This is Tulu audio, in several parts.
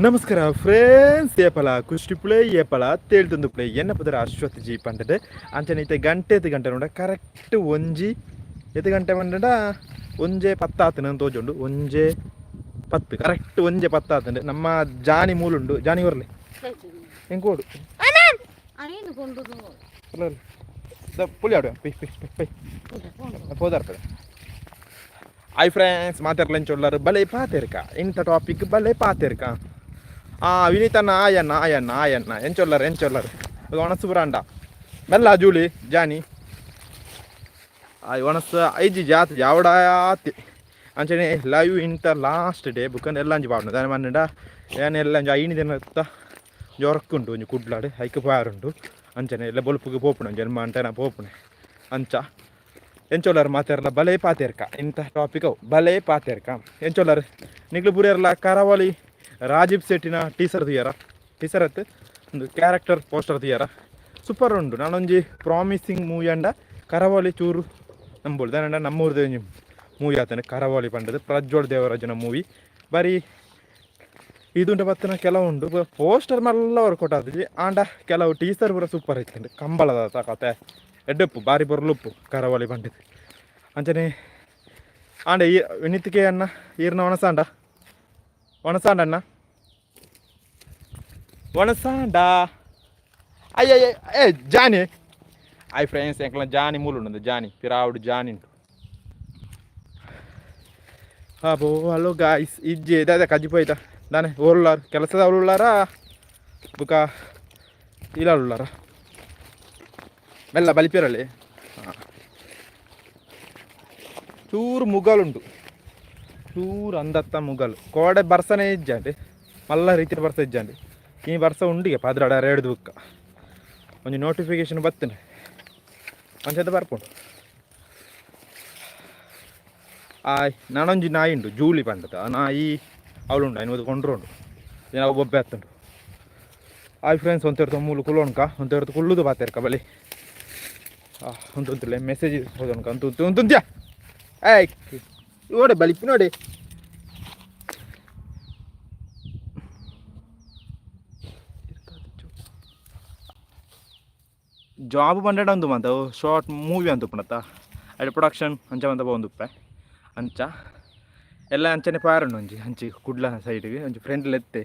ನಮಸ್ಕಾರ ಫ್ರೆಂಡ್ಸ್, ಏಪಲ ಕುಷ್ಟಿಪುಳೆ, ಏಪಲ ತೇಳ್ತೊಂದು ಪುಳೆ. ಎನ್ನ ಪುದರ್ ಅಶ್ವಥ್ ಜಿ ಪಂಡದು. ಅಂಚನೆ ಇತ್ತೆ ಗಂಟೆ ಎತ್ತು ಗಂಟೆ ನೋಡ, ಕರೆಕ್ಟ್ ಒಂಜಿ ಎತ್ತು ಗಂಟೆ ಪಂಡಂಡ 1:10 ಆತನ ತೋಜುಂಡು. 1:10, ಕರೆಕ್ಟ್ 1:10 ಆತಂಡು. ನಮ್ಮ ಜಾನಿ ಮೂಲುಂಡು. ಜಾನಿ ಬರ್ಲಿ ಎಂಕೋಡು. ಪುಳಿ ಆಡುವ ಪೈ ಪೈ ಪೈ ಪೈ ಪೋದಾರ್ಪದೆ. ಹಾಯ್ ಫ್ರೆಂಡ್ಸ್, ಮಾತಾಡ್ಲಂಚ ಚೊಲ್ಲಾರು ಬಲೆ ಪಾತೆರ್ಕ. ಇಂಥ ಟಾಪಿಕ್ ಬಲೆ ಪಾತೆರ್ಕ. ಆ ವಿನೀತಣ್ಣ, ಆಯಣ್ಣ, ಆಯಣ್ಣ, ಆಯಣ್ಣ, ಎಂಚೊಲ್ಲಾರ, ಎಂಚೊಲ್ಲಾರು? ಒಣಸು ಬುರಾಂಡ ಮೆಲ್ಲ ಜೂಲಿ ಜಾನಿ. ಆಯ್ ಒಣಸ್ ಐಜಿ ಜಾತ್ ಜಾವಡಾತಿ. ಅಂಚನೆ ಲೈವ್ ಇಂಥ ಲಾಸ್ಟ್ ಡೇ ಬುಕ್ಕಂದು ಎಲ್ಲ ಅಂಜಿ ಪಾಡ್ನು ದಾನೆ ಮನ್ನಡ ಏನ್ ಎಲ್ಲ ಅಂಜಿ 5 ದಿನ ಜೊರಕ್ಕುಂಡು. ಒಂಜಿ ಕುಡ್ಲಾಡು ಐಕ್ ಪಾರುಂಡು. ಅಂಚನೆ ಎಲ್ಲ ಬೊಲ್ಪುಗೆ ಪೋಪುಣೆ, ಒಂಜಿ ಎನ್ಮ ಅಂಟೆನ ಪೋಪುಣೆ. ಅಂಚ ಎಂಚೊಲ್ಲಾರು ಮಾತಾರಲ್ಲ? ಬಲೆ ಪಾತೆರ್ಕ. ಇಂಥ ಟಾಪಿಕ್ ಅವು ಬಲೆ ಪಾತೆರ್ಕ. ಎಂಚೊಲ್ಲಾರು ನಿಗ್ಲು ಪೂರೆರ್ಲ? ಕರಾವಳಿ ರಾಜೀವ್ ಶೆಟ್ಟಿನ ಟೀಸರ್ ತೂಯರ? ಟೀಸರ್ ಅತ್ತು, ಒಂದು ಕ್ಯಾರೆಕ್ಟರ್ ಪೋಸ್ಟರ್ ತೂಯರ? ಸೂಪರ್ ಉಂಡು. ನಾನೊಂಜಿ ಪ್ರಾಮಿಸಿಂಗ್ ಮೂವಿ ಅಂಡ ಕರಾವಳಿ ಚೂರು ನಂಬೋಳು. ದಾನಂಡ ನಮ್ಮೂರ್ದ ಒಂಜಿ ಮೂವಿ ಆತನೆ ಕರಾವಳಿ ಪಂಡದು. ಪ್ರಜ್ವಲ್ ದೇವರಾಜನ ಮೂವಿ ಬಾರಿ ಇದುಂಟ ಬತ್ತಿನ ಕೆಲವು ಉಂಡು. ಪೋಸ್ಟರ್ ಮಲ್ಲ ವರ್ಕೌಟ್ ಆತುಜಿ. ಆಂಡ ಕೆಲವು ಟೀಸರ್ ಪೂರ ಸೂಪರ್ ಇತ್ತುಂಡು. ಕಂಬಳದ ಕತೆ ಎಡ್ಡೆಪ್ಪು, ಬಾರಿ ಬೊರ್ಲುಪ್ಪು ಕರಾವಳಿ ಪಂಡದು. ಅಂಚನೆ ಆಂಡ ಈ ವಿನಿತಿಕೆ ಅಣ್ಣ, ಈರ್ನ ಒಣಸಾಂಡ, ಒಣಸಾಂಡ ಅಣ್ಣ, ಒಣಸಾಂಡ. ಅಯ್ಯ ಏ ಜಾನಿ. ಆಯ್ ಫ್ರೆಂಡ್ಸ್, ಎಂಕ್ಲ ಜಾನಿ ಮೂಲುಂಡು. ಜಾನಿ ಪಿರಾವುಡು ಜಾನಿ ಉಂಟು. ಅಬೋ, ಹಲೋ ಗಾಯ್ಸ್. ಇಜ್ಜೆ ದಾದ ಕಜ್ಜಿ ಪೋಯ್ತಾ ದಾನೆ? ಓರುಲ್ಲಾರ್ ಕೆಲಸದ ಉಳ್ಳಾರ, ಬುಕ ಇಲಾಲ್ ಉಳ್ಳಾರ. ಮೆಲ್ಲ ಬಲಿಪಿರಲಿ. ಚೂರು ಮುಗಲುಂಟು, ಚೂರು ಅಂದತ್ತ ಮುಗಲು. ಕೋಡೆ ಬರ್ಸನೇ ಇಜ್ಜಾಂಡ್, ಮಲ್ಲ ರೀತಿಯ ಬರ್ಸ ಇಜ್ಜಾಂಡ್. ಈ ಬರ್ಸ ಉಂಡಿಗೆ ಪದ್ರಾಡ ರೇಡ್ದು ಬುಕ್ಕ ಒಂಜಿ ನೋಟಿಫಿಕೇಶನ್ ಬತ್ತನೆ. ಅಂಚದ ಬರ್ಪುಂಡು. ಆಯ್, ನಾನೊಂಜಿ ನಾಯಿ ಉಂಡು, ಜೂಲಿ ಪಂಡದ. ಆ ನಾಯಿ ಅವಳುಂಡು, ಐನು ಕೊಂಡ್ರುಂಡು. ನಾವು ಬೊಬ್ಬೆ ಹತ್ತುಂಡು. ಆಯ್ ಫ್ರೆಂಡ್ಸ್, ಒಂತೆರ್ತು ಮೂಲು ಕುಲ್ಲೋಣ್ಕ, ಒಂತೆರ್ತು ಕುಲ್ಲುದು ಬಾತೇರ್ಕ ಬಲಿ. ಉಂತುಂತುಲೆ, ಮೆಸೇಜ್ ಹೋದೋಣ್ಕ. ಉಂತು ಉಂತುಂತ್ಯಾ. ಏಯ್, ನೋಡೆ ಬಲಿಪು ನೋಡಿ. ಜಾಬ್ ಪಂಡಡ ಒಂದು ಮಂತ ಶಾರ್ಟ್ ಮೂವಿ ಅಂತ ಉಪ್ಪುನತ್ತ ಅಡಿ ಪ್ರೊಡಕ್ಷನ್ ಅಂಚ ಮಂತ ಪೋವೊಂದುಪ್ಪೆ. ಅಂಚ ಎಲ್ಲ ಅಂಚನೆ ಪಾರುಂಡು. ಒಂಜಿ ಅಂಚಿ ಕುಡ್ಲ ಸೈಡ್ಗೆ ಒಂಜಿ ಫ್ರೆಂಡ್ ಲೆತ್ತೆ.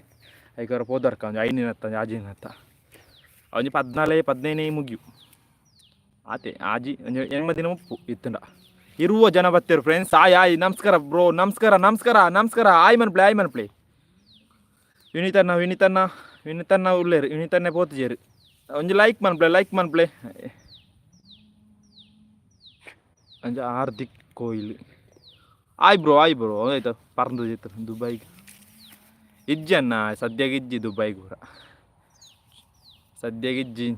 ಐಕರ ಪೋದರ್ಕ ಒಂಜಿ ಐನಿನತ್ತ, ಒಂಜಿ ಆಜಿನತ್ತ, ಒಂಜಿ 14 15 ಮುಗಿಯು ಆತೆ. ಆಜಿ ಒಂಜಿ 80 ದಿನ ಮುಪ್ಪು ಇತ್ತುಂಡ. ಇರುವ ಜನ ಬತ್ತೇರು ಫ್ರೆಂಡ್ಸ್. ಆಯ್ ಆಯ್, ನಮಸ್ಕಾರ ಬ್ರೋ, ನಮಸ್ಕಾರ, ನಮಸ್ಕಾರ, ನಮಸ್ಕಾರ. ಆಯ್ ಮನ್ ಪ್ಲೇ, ಆಯ್ ಮನ್ ಪ್ಲೇ. ವಿನೀತಣ್ಣ, ವಿನೀತಣ್ಣ, ವಿನೀತಣ್ಣ ಉಲ್ಲೇರು. ವಿನೀತನ್ನೇ ಪೋತುಜೇರು. ಒಂಜಿ ಲೈಕ್ ಮನ್ಪ್ಲೆ, ಲೈಕ್ ಮನ್ಪ್ಲೆ. ಒಂಜಿ ಹಾರ್ದಿಕ್ ಕೊಯ್ಲ್. ಆಯ್ ಬ್ರೋ, ಆಯ್ ಬ್ರೋ. ಆಯ್ತು, ಪರಂದು ಜಿತ್ತು ದುಬೈಗೆ. ಇಜ್ಜಿ ಅಣ್ಣ, ಸದ್ಯಕ್ಕೆ ಇಜ್ಜಿ ದುಬೈಗೆ ಪೂರ. ಸದ್ಯಕ್ಕೆ ಇಜ್ಜಿ.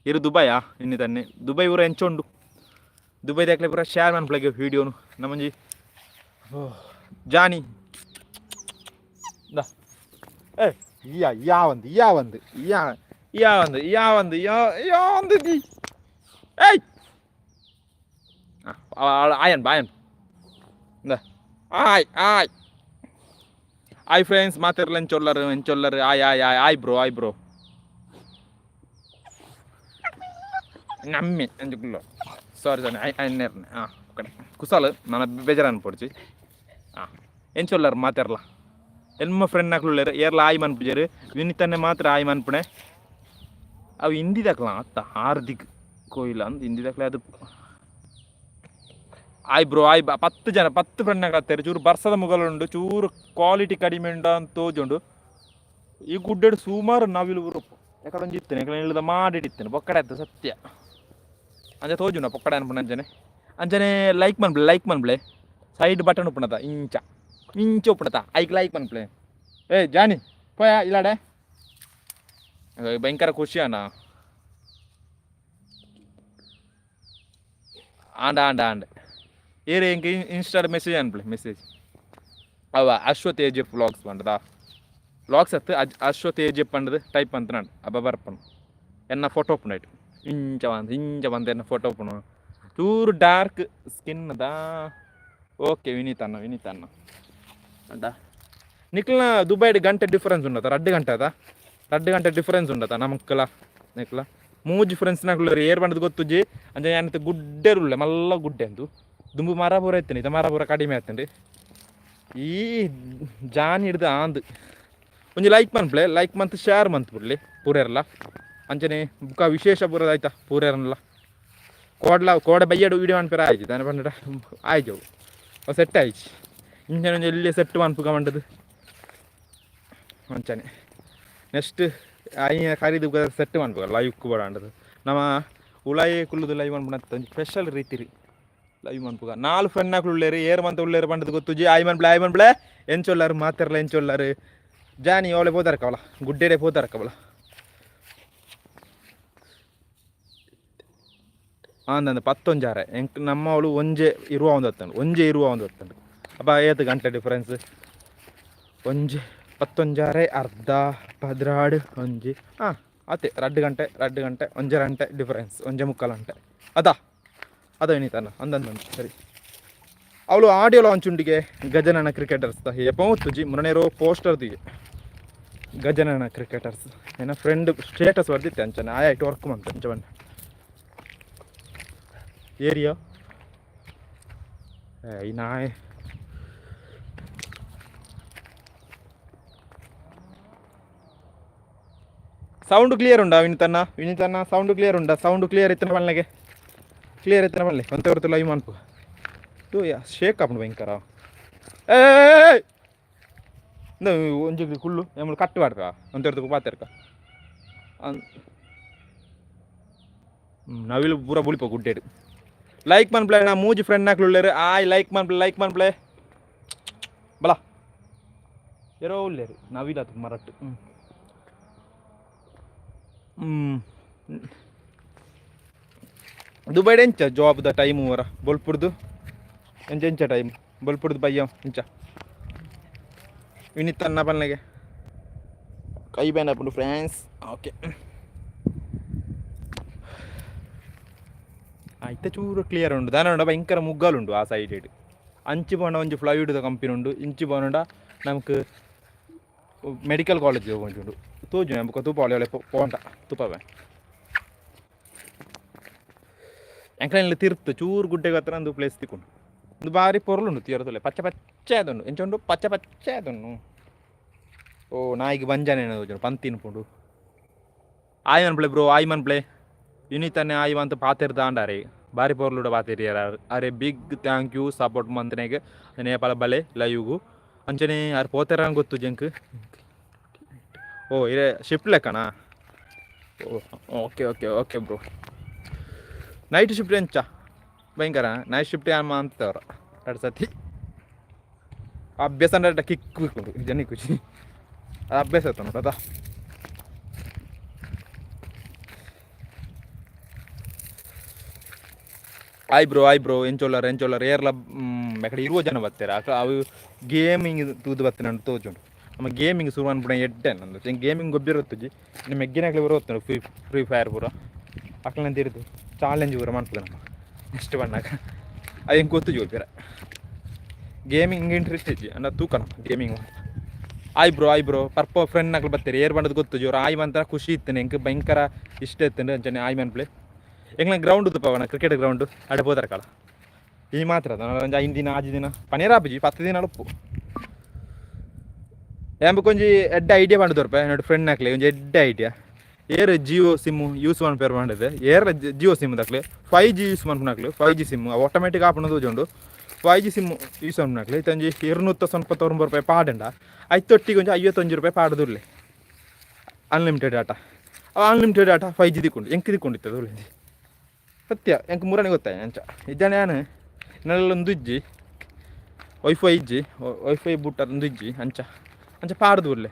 ಇರು ದುಬೈಯಾ ಇನ್ನು ತನ್ನೆ ದುಬೈ ಊರ ಎಂಚ ಉಂಡು ದುಬೈ ದಾಕ್ಲೆ ಪೂರ ಶೇರ್ ಮನ್ಪ್ಲೆಗೆ ವೀಡಿಯೋನು. ನಮ್ಮಂಜಿ ಓ ಜಾನಿ ದಾ. ಏ ಯಾ ಯಾ ಒಂದು ಯಾ ಒಂದು ಯಾ ಯಾ ಒಂದು ಯಾ ಒಂದು ಯಾ ಯಾ ಒಂದು the. ಏಯ್, ಆಯನ್ ಬಾಯನ್ ಇಂದ. ಆಯ್ ಆಯ್ ಆಯ್ ಫ್ರೆಂಡ್ಸ್, ಮಾತಾಡ್ಲ. ಎಂಚೊಲ್ಲರು, ಎಂಚೊಲ್ಲರು? ಆಯ್ hi hi hi bro, hi bro. ನಮ್ಮೆ ಅಂಜುಕುಲ್ಲ. ಸಾರಿ ಸಾರಿ, ಐನೇರ್ನೆ. ಹಾಂ ಕಡೆ ಕುಸಾಲ್ ನನ್ನ ಬೇಜಾರು ಅನ್ಪೊಡ್ಚಿ. ಹಾಂ, ಎಂಚೊಲ್ಲರು ಮಾತಾಡ್ಲ? ಎನ್ಮ ಫ್ರೆಂಡ್ ನಕ್ಲು ಏರ್ಲ ಆಯ್ ಮನ್ಪುಜೆರ್. ವಿನಿತನ್ನೆ ಮಾತ್ರ ಆಯ್ ಮನ್ಪುಣೆ. ಅವು ಹಿಂದಿ ದಾಕ್ಲ ಅತ್ತ, ಹಾರ್ದಿಕ್ ಕೋಯಿಲ ಅಂದ್ ಹಿಂದಿ ದಾಕ್ಲೆ ಅದು. ಆಯ್ ಬ್ರೋ, ಆಯ್. 10 ಜನ, 10 ಫ್ರೆಂಡ್ ಆಗ್ತಾರೆ. ಚೂರು ಬರ್ಸದ ಮುಗಲುಂಡು, ಚೂರು ಕ್ವಾಲಿಟಿ ಕಡಿಮೆ ಉಂಡು ಅಂತ ತೋಜುಂಡು. ಈ ಗುಡ್ಡೆಡ್ ಸುಮಾರು ನವಿಲು ಬರಪ್ಪು. ಯಾಕಡೆ ಒಂಜಿ ಇತ್ತೇನೆ ಇಲ್ಲದ ಮಾಡಿ ಇತ್ತೇನೆ ಬೊಕ್ಕಡೆ ಆಯ್ತು ಸತ್ಯ. ಅಂಚೆ ತೋಜುಂಡ ಪೊಕ್ಕಡೆ ಅನ್ಪುಣ. ಅಂಚನೆ ಅಂಚನೆ ಲೈಕ್ ಮನ್ಪ್ಲೆ, ಲೈಕ್ ಮನ್ಪ್ಲೆ. ಸೈಡ್ ಬಟನ್ ಉಪ್ಪುನತ, ಇಂಚ ಇಂಚ ಉಪ್ಪುನತ, ಐಕ್ ಲೈಕ್ ಮನ್ಪ್ಲೆ. ಏ ಜಾನಿ, ಪೋಯ ಇಲ್ಲಾಡೆ. ಭಯಂಕರ ಖುಷಿ ಅಣ್ಣ. ಆಂಡ ಆಂಡ ಆಂಡ. ಏರೆ ಎಂಕ್ ಇನ್ಸ್ಟಾಡ್ ಮೆಸೇಜ್ ಅನ್ಪ್ಲೆ, ಮೆಸೇಜ್. ಅವ ಅಶ್ವಥ್ ಎಜೆಫ್ ವ್ಲಾಗ್ಸ್ ಪಂಡದ. ವ್ಲಾಗ್ಸ್ ಅತ್ತು, ಅಶ್ವಥ್ ಎಜೆಫ್ ಪಂಡದು ಟೈಪ್ ಅಂತ ನಾನು ಅಬ್ಬ ಬರ್ಪನು. ಎನ್ನ ಫೋಟೋ ಉಪ್ಪುಂಡು. ಇಂಚ ಬಂದು ಇಂಚ ಬಂದು ಎನ್ನ ಫೋಟೋ ಉಪ್ಪುಂಡು. ಚೂರು ಡಾರ್ಕ್ ಸ್ಕಿನ್ ದಾ. ಓಕೆ ವಿನೀತ್ ಅಣ್ಣ, ವಿನೀತ್ ಅಣ್ಣ ಅಂಡ. ನಿಕ್ಲ ದುಬೈಡ್ ಗಂಟೆ ಡಿಫರೆನ್ಸ್ ಉಂಡತ? 2 ಗಂಟೆ ಅದ, 2 ಗಂಟೆ ಡಿಫರೆನ್ಸ್ ಉಂಡತ ನಮಕ್ಲ ನಿಕ್ಲ? ಮೂಜಿ ಫ್ರೆಂಡ್ಸ್ ನಕುಲು ಏರ್ ಬಂದದ ಗೊತ್ತುಜಿ. ಅಂಚ ಯಾನ್ ಗುಡ್ಡೆರುಳ್ಳೆ, ಮಲ್ಲ ಗುಡ್ಡೆ ಅಂದು. ದುಂಬು ಮರ ಪೂರ ಇತ್ತುಂಡು, ಇತ್ತೆ ಮರ ಪೂರ ಕಡಿಮೆ ಆತುಂಡು. ಈ ಜಾನ್ ಹಿಡ್ದು ಆಂದ್. ಒಂಜಿ ಲೈಕ್ ಮನ್ಪ್ಲೆ, ಲೈಕ್ ಮಂತ್ ಶೇರ್ ಮಂತ್ ಬಿಡ್ಲಿ ಪೂರೆರ್ಲ. ಅಂಚನೆ ಬುಕ್ಕ ವಿಶೇಷ ಪೂರ ಆಯ್ತಾ ಪೂರೆರ್ನಲ್ಲ. ಕೋಡ್ಲ ಕೋಡೆ ಬಯ್ಯಡು ವೀಡಿಯೋ ಮನ್ಪೆರ ಆಯ್ತು ದಾನೆ ಪಂಡ ಆಯ್ತು, ಅವು ಸೆಟ್ ಆಯ್ತು. ಇಂಚನೆ ಒಂಜಿ ಎಲ್ಲಿ ಸೆಟ್ ಮನ್ಪುಗ ಮಂಡದು. ಅಂಚನೆ ನೆಕ್ಸ್ಟ್ ಆಯ್ಯ ಖರೀದಿ ಸೆಟ್ ಮನ್ಪುಗ ಲೈವ್ ಬೋಡಾಂಡದು. ನಮ್ಮ ಉಳಾಯಿ ಕುಲ್ಲುದು ಲೈವ್ ಮನ್ಪುನ ಒಂಜಿ ಸ್ಪೆಷಲ್ ರೀತಿ ಲೈವ್ ಮನ್ಪುಗ. ನಾಲ್ ಫ್ರೆಂಡ್ ನಾಕುಲು ಉಳ್ಳೇರು, ಏರ್ ಮಂತ ಉಳ್ಳೇರು ಪಂಡದು ಗೊತ್ತುಜಿ. ಆಯ್ ಮನ್ಪ್ಲೆ, ಆಯ್ ಮನ್ಪ್ಲೆ. ಎಂಚೊಲ್ಲಾರು ಮಾತೆರ್ಲ? ಎಂಚೊಲ್ಲಾರು? ಜಾನಿ ಅವಳೆ ಪೋತಾರ ಕವಲ, ಗುಡ್ಡೆಡೆ ಪೋತಾರ ಕವಲ. ಆಂದಂದು ಪತ್ತೊಂಜಾರೆ ಎಂಕ್. ನಮ್ಮವಳು ಒಂಜೆ ಇರುವ ಒಂದು ಹೊತ್ತಂಡು, ಒಂಜೆ ಇರುವ ಒಂದು ಹೊತ್ತಂಡು. ಅಪ್ಪ, ಏತ್ ಗಂಟೆ ಡಿಫರೆನ್ಸ್? ಒಂಜಿ ಪತ್ತೊಂಜಾರೆ ಅರ್ಧ, 12, ಒಂಜಿ, ಹಾಂ ಆತೆ. 2 ಗಂಟೆ, 2 ಗಂಟೆ, 1.5 ಗಂಟೆ ಡಿಫರೆನ್ಸ್, 1.75 ಗಂಟೆ ಅದಾ ಅದ ವಿನೀತಣ್ಣ ಅಂದಂದು. ಸರಿ, ಅವಳು ಆಡಿಯೋ ಲಾಂಚ್ ಉಂಡಿಗೆ ಗಜನನ ಕ್ರಿಕೆಟರ್ಸ್. ಏಪ ಒತ್ತುಜಿ ಮುರನೇರೋ ಪೋಸ್ಟರ್ ದಿಗೆ ಗಜನನ ಕ್ರಿಕೆಟರ್ಸ್. ಏನ ಫ್ರೆಂಡ್ ಸ್ಟೇಟಸ್ ಬರ್ದಿತ್ತೆ. ಅಂಚನೆ ಆಯ್ತು, ವರ್ಕ್ ಮಂತ ಅಂಚ ಬಣ್ಣ ಏರಿಯಾ. ಈ ನಾಯಿ. ಸೌಂಡ್ ಕ್ಲಿಯರ್ ಉಂಡಾ ವಿನಿತಣ್ಣ? ವಿನಿತಣ್ಣ, ಸೌಂಡ್ ಕ್ಲಿಯರ್ ಉಂಡಾ? ಸೌಂಡ್ ಕ್ಲಿಯರ್ ಇತ್ತನ ಪನ್ಲೆಗೆ, ಕ್ಲಿಯರ್ ಇತ್ತನ ಪನ್ಲೆ. ಒಂತೆ ಹೊರತು ಲೈವ್ ಮನ್ಪು. ಯಾ ಶೇಕ್ ಆಪುಂಡು ಭಯಂಕರ. ಏ, ಒಂಜಿ ಕುಳ್ಳು ಎಮ್ಮಳು ಕಟ್ಟು ಪಾಡ್ಪ. ಒಂತೆ ಹೊರತು ಪಾತೆರ್ಕ. ನವಿಲು ಪೂರ ಬುಳಿಪ ಗುಡ್ಡೆಡು. ಲೈಕ್ ಮನ್ಪ್ಲೆ. ನಾ ಮೂಜಿ ಫ್ರೆಂಡ್ ನಾಕ್ಲು ಉಲ್ಲೇರು. ಆಯ್, ಲೈಕ್ ಮನ್ಪ್ಲೆ, ಲೈಕ್ ಮನ್ಪ್ಲೆ. ಬಲ ಏರೋ ಉಲ್ಲೇರು. ನವಿಲು ಮರಟ್ಟು. ಹ್ಞೂ ಹ್ಞೂ ದುಬೈಡ್ ಎಂಚ ಜಾಬ್ದ ಟೈಮು ವರ? ಬೊಲ್ಪುಡ್ದು ಎಂಚ ಎಂಚ ಟೈಮ್ ಬೊಲ್ಪುಡ್ದು ಬಯ್ಯ ಎಂಚ ವಿನಿತ್ ಅನ್ನ ಪನ್ಲೆಗೆ? ಕೈ ಬ್ಯಾನ್ ಆಪುಂಡು ಫ್ರೆಂಡ್ಸ್. ಓಕೆ, ಇತ್ತೆ ಚೂರು ಕ್ಲಿಯರ್ ಉಂಡು. ದಾನ ಉಂಡ ಭಯಂಕರ ಮುಗ್ಗಲುಂಡು ಆ ಸೈಡ್. ಅಂಚಿ ಪೋಂಡ ಒಂಜಿ ಫ್ಲೈವುಡ್ದ ಕಂಪನಿ ಉಂಡು. ಇಂಚಿ ಪೋಂಡ ನಮಕ್ ಮೆಡಿಕಲ್ ಕಾಲೇಜ್ ಒಂಜಿ ಉಂಡು. ತೋಜು ಬೊಕ ತೂಪ ಒಳ್ಳೆ ಪೋಂಡ ತೂಪವೆ. ಎಂಕ್ಲೆನ ತಿರ್ತು ಚೂರು ಗುಡ್ಡೆಗೆ ಹತ್ರ ಒಂದು ಪ್ಲೇಸ್ ತಿಕ್ಕುಂಡು. ಒಂದು ಬಾರಿ ಪೊರ್ಲುಂಡು ತೀರತುಲೆ. ಪಚ್ಚೆ ಪಚ್ಚೆ ಆದುಂಡು. ಎಂಚ ಉಂಡು? ಪಚ್ಚೆ ಪಚ್ಚೆ ಆದುಂಡು. ಓ, ನಾಯಿಗೆ ಬಂಜಾನೆ ತೋಜುಂಡು, ಪಂತಿ ತಿನ್ಪುಂಡು. ಆಯ್ ಮನ್ಪ್ಲೆ ಬ್ರೋ, ಆಯ್ ಮನ್ಪ್ಲೆ. ಯುನಿತನ್ನೆ ಆಯ್ ಅಂತ ಪಾತೆರ್ ದಾಂಡಾರೆ. ಬಾರಿ ಪೊರ್ಲುಡ ಪಾತೆರಿಯರ್. ಅರೆ big thank you support ಮಂತನೆಗ್. Nepal ಬಲೆ ಲೈವ್ಗು. ಅಂಚನೆ ಆರ್ ಪೋತೆರ ಗೊತ್ತು ಜಂಕ್. ಓ, ಇರೆ ಶಿಫ್ಟ್ ಲೆಕ್ಕನಾ? ಓ, okay okay okay bro. Night shift ಎಂಚ ಭಯಂಕರ? ನೈಟ್ ಶಿಫ್ಟ್ ಅಮ್ಮ ಅಂತವ್ರ ಎರಡು ಸತಿ ಅಭ್ಯಾಸ ಅಂದ್ರೆ ಕಿಕ್ ಉಂಟು ಜನ ಖುಷಿ. ಅದು ಅಭ್ಯಾಸ ಆಯ್ತು ನೋಡದ. ಆಯ್ ಬ್ರೋ, ಆಯ್ ಬ್ರೋ. ಎಂಚೊಲ್ಲರ್, ಎಂಚೊಲ್ಲರ್? ಏರ್ಲ ಎಕಡೆ ಇರುವ ಜನ ಬರ್ತಾರೆ. ಅವು ಗೇಮಿಂಗ್ ತೂದು ಬತ್ತಿನ ತೋಜುಂಡು. ನಮ್ಮ ಗೇಮಿಂಗ್ ಶುರು ಅನ್ಪುಣ ಎಡ್ಡೆ ನಂದು. ಗೇಮಿಂಗ್ ಗೊಬ್ಬಿರತ್ತುಜಿ. ನಿಮ್ಮ ಎಗ್ಗಿನಾಗ್ಲಿ ಬರೋತ್ತುಂಡು. Free free fire ಪೂರ ಅಕ್ಲೆನ ತಿರುದು ಚಾಲೆಂಜ್ ಪೂರ ಮನ್ಪುದು. ನಮ್ಮ ನೆಕ್ಸ್ಟ್ ಬಣ್ಣಾಗ ಅದು ಹೆಂಗೆ ಗೊತ್ತು ಜೋಪಿರ. ಗೇಮಿಂಗ್ ಇಂಟ್ರೆಸ್ಟ್ ಇಜ್ಜಿ ಅಂಡ ತೂಕನ ಗೇಮಿಂಗ್. ಆಯ್ ಬ್ರೋ, ಆಯ್ ಬ್ರೋ. ಪರ್ಪ ಫ್ರೆಂಡ್ ನಕಲು ಬರ್ತಾರೆ. ಏರ್ ಬಂದದ್ದು ಗೊತ್ತು ಜೋರು. ಆಯ್ ಮಂತ್ರ ಖುಷಿ ಇತ್ತೇನೆ. ಎಂಕ್ ಭಯಂಕರ ಇಷ್ಟ ಇತ್ತೇನೆ. ಅಂಚನೆ ಆಯ್ ಮನ್ಪ್ಲೆ. ಎಂಗ್ಲ ಗ್ರೌಂಡ್ ತುಪ್ಪವನ, ಕ್ರಿಕೆಟ್ ಗ್ರೌಂಡ್ ಅಡೆ ಪೋತಾರ ಕಾಲ. ಈ ಮಾತ್ರ ಒಂಜಿ 5 ದಿನ 6 ದಿನ ಪನೇರ ಆಪುಜಿ, 10 ದಿನ ಅಳುಪು. ಎಂಬ ಒಂಜಿ ಎಡ್ಡೆ ಐಡಿಯಾ ಪಂಡ ರೂಪಾಯಿ ನೋಡಿ ಫ್ರೆಂಡ್ ಹಾಕ್ಲಿ. ಒಂಜಿ ಎಡ್ಡೆ ಐಡಿಯಾ. ಏರ್ ಜಿಯೋ ಸಿಮ್ ಯೂಸ್ ಮನ್ಪೇರ್ ಪಂಡದು. ಏರ್ ಜಿಯೋ ಸಿಮ್ ದಕ್ಲೆ 5G use ಮನ್ಪುನಕ್ಲು, 5G sim automatic ಆಪುನ ತೋಜುಂಡು. 5G sim use ಮನ್ಪುನಕ್ಲೆ ಇತ್ತೊಂಜಿ 299 ರೂಪಾಯಿ ಪಾಡಂಡ ಐತೊಟ್ಟಿಗೆ ಒಂಜಿ 51 ರೂಪಾಯಿ ಪಾಡದುರ್ಲೆ unlimited data. Unlimited data 5G ದಿಕ್ಕೊಂಡು ಎಂಕ್ ದಿಕ್ಕೊಂಡಿತ್ತದು ಒಳ್ಳೆ ಸತ್ಯ. ಎಂಕ್ ಮುರನೆ ಗೊತ್ತಾಯ ಅಂಚ ಇದ್ದಾನೆ. ಯಾನು ನಲ್ಲೊಂದು ಇಜ್ಜಿ, ವೈಫೈ ಇಜ್ಜಿ, ವೈಫೈ ಬುಟ್ಟ ಒಂದು ಇಜ್ಜಿ. ಅಂಚ ಅಂಚ ಪಾಡ್ದು ಉರ್ಲೆ.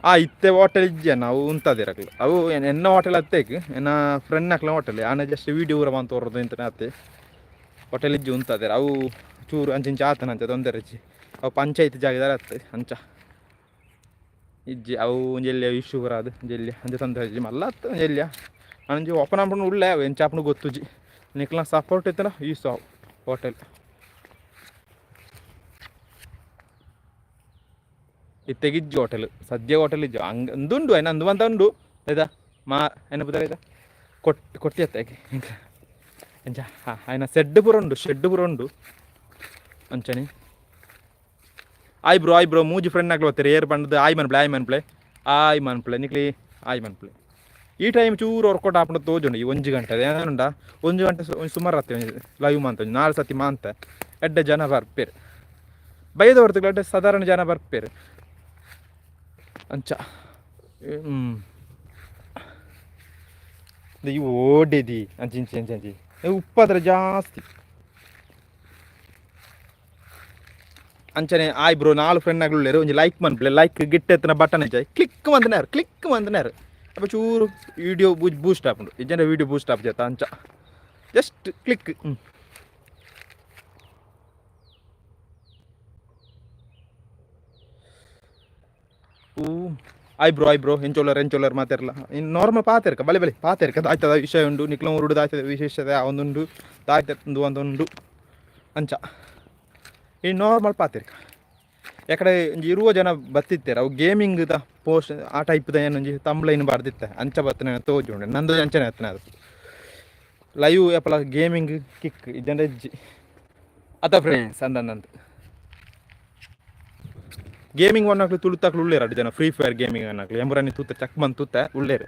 ಆ ಇತ್ತೆ ಹೋಟೆಲ್ ಇಜ್ಜಿ ಅವು ಉಂತದಿರಕ್ಲು. ಅವು ಎನ್ನ ಹೋಟೆಲ್ ಅತ್ತೇಕ್, ಎನ್ನ ಫ್ರೆಂಡ್ ಅಕ್ಲ ಹೋಟೆಲ್. ಆನ ಜಸ್ಟ್ ವೀಡಿಯೋ ಊರ ಬಂತು ತೋರದು ಇಂತನೆ ಅತ್ತೆ. ಹೋಟೆಲ್ ಇಜ್ಜಿ, ಉಂತದಿರ. ಅವು ಚೂರು ಅಂಚಿಂಚ ಆತನ ಅಂಚ ತೊಂದರೆ ಇಜ್ಜಿ. ಅವು ಪಂಚಾಯತ್ ಜಾಗದಾರ ಅತ್ತೆ. ಅಂಚ ಇಜ್ಜಿ. ಅವು ಒಂಜೆಲ್ಯ ಇಶ್ಯೂ ಬರಾದು ಒಂಜೆಲ್ಯ ಅಂಚ ತೊಂದರೆ ಇಜ್ಜಿ. ಮಲ್ಲ ಅತ್ತು ಒಂಜೆಲ್ಯ ಅಂಚ ಓಪನ್ ಆಪುಂಡು ಉಳ್ಳೆ. ಅವು ಎಂಚ ಆಪುಂಡು ಗೊತ್ತುಜಿ. ನಿಕ್ಲ ಸಪೋರ್ಟ್ ಇತ್ತನ ಯೂಸ್ ಆವು ಹೋಟೆಲ್. ಇತ್ತೆಗಿಜ್ಜಿ ಹೋಟೆಲ್, ಸದ್ಯ ಹೋಟೆಲ್ ಇಜ್ಜು. ಹಂಗೆ ಅಂದುಂಡು ಐನ ಅಂದು ಅಂತ ಉಂಡು ಆಯ್ತಾ. ಮಾ ಐನ ಪುದರ್ ಆಯ್ತಾ ಕೊಟ್ಟು ಕೊಟ್ಟಿಯತ್ತೆ ಅಂಚ. ಹಾಂ, ಆಯ್ನ ಸೆಡ್ ಪೂರ ಉಂಡು, ಶೆಡ್ ಪೂರ ಉಂಡು ಅಂಚನೆ. Hi bro, hi bro. ಮೂಜಿ ಫ್ರೆಂಡ್ ಆಗ್ಲು ಬರ್ತಾರೆ. ಏರ್ ಪಂಡದು ಆಯ್ ಮನ್ಪ್ಲೆ, ಆಯ್ ಮನ್ಪ್ಲೆ, ಆಯ್ ಮನ್ಪ್ಲೆ, ನಿಕ್ಲಿ ಆಯ್ ಮನ್ಪ್ಲೆ. ಈ ಟೈಮ್ ಚೂರು ವರ್ಕೌಟ್ ಆಪುಂಡು ತೋಜುಂಡು. ಈ 1 ಗಂಟೆ ಏನುಂಡ, 1 ಗಂಟೆ ಒಂಜಿ ಸುಮಾರು ಆತೆ. ಒಂಜಿ ಲೈವ್ ಮಾಂತ ಒಂಜಿ ನಾಲ್ ಸತಿ ಮಾಂತ ಎಡ್ಡೆ ಜನ ಬರ್ಪೇರು. ಬೈದ ಹೊರತು ಎಡ್ಡೆ ಸಾಧಾರಣ ಜನ ಬರ್ಪೇರು ಅಂಚ. ಈ ಓಡೇದಿ ಅಂಚಿ ಇಂಚಿ ಅಂಚಿ ಅಂಚಿ ಉಪ್ಪಾದ್ರೆ ಜಾಸ್ತಿ ಅಂಚನೆ. Hi bro. ನಾಲ್ ಫ್ರೆಂಡ್ ಆಗ್ಲುಲ್ಲೇರು. ಒಂಜಿ ಲೈಕ್ ಮನ್ಪ್ಲೆ. ಲೈಕ್ ಗಿಟ್ಟ ಎತ್ತನ ಬಟನ್ ಇಜ್ಜಾಯ್. ಕ್ಲಿಕ್ ಮಂತನಾರು, ಕ್ಲಿಕ್ ಮಂತನಾರು. ಅಪ್ಪ ಚೂರು ವಿಡಿಯೋ ಬೂಸ್ಟ್ ಆಪುಂಡು. ಇಜ್ಜಂಡ ವಿಡಿಯೋ ಬೂಸ್ಟ್ ಆಪುಜತ್ತ. ಅಂಚ ಜಸ್ಟ್ ಕ್ಲಿಕ್. ಊ ಆಯ್ ಬ್ರೋ, ಆಯ್ ಬ್ರೋ. ಎಂಚೊಲ್ಲರ್, ಎಂಚೊಲ್ಲರ್ ಮಾತೆರ್ಲ? ಇನ್ನು ನಾರ್ಮಲ್ ಪಾತೆರ್ಕ ಬಲೆ ಬಲೆ ಪಾತೆರ್ಕ. ದಾಯ್ತದ ವಿಷಯ ಉಂಡು ನಿಕ್ಲ ಊರುಡು? ದಾಯ್ತದ ವಿಶೇಷತೆ ಒಂದುಂಡು ದಾಯ್ತ ಒಂದುಂಡು ಅಂಚ. ಈ ನಾರ್ಮಲ್ ಪಾತೆರ್ಕ. ಯಾಕಡೆ ಒಂಜಿ ಇರುವ ಜನ ಬತ್ತಿತ್ತೆರ್. ಅವು ಗೇಮಿಂಗ್ the post ಆ ಟೈಪ್ದ ಏನೊಂಜಿ ತಂಬ್ಲೈನ್ ಬಾರ್ದಿತ್ತೆ. ಅಂಚ ಬತ್ತನೆ ತೋಜುಂಡು. ನಂದು ಅಂಚನೆ ಅತ್ತನೆ. ಅದು ಲೈವ್ ಏಪಲ ಗೇಮಿಂಗ್ ಕಿಕ್ ಇಜ್ಜಂಡ ಇಜ್ಜಿ ಅತ್ತ ಫ್ರೆಂಡ್ಸ್. ಅಂದಂದಂತ ಗೇಮಿಂಗ್ ಒನ್ನಾಕ್ಲು ತುಳುತಾಕ್ಲು ಉಳ್ಳೇರು ಅಡ್ಡು ಜನ. ಫ್ರೀ ಫೈರ್ ಗೇಮಿಂಗ್ ಅನ್ನಕ್ಲು ಎಂಬುರನಿ ತೂತ ಚಕ್ ಬಂದು ತೂತ ಉಳ್ಳೇರು.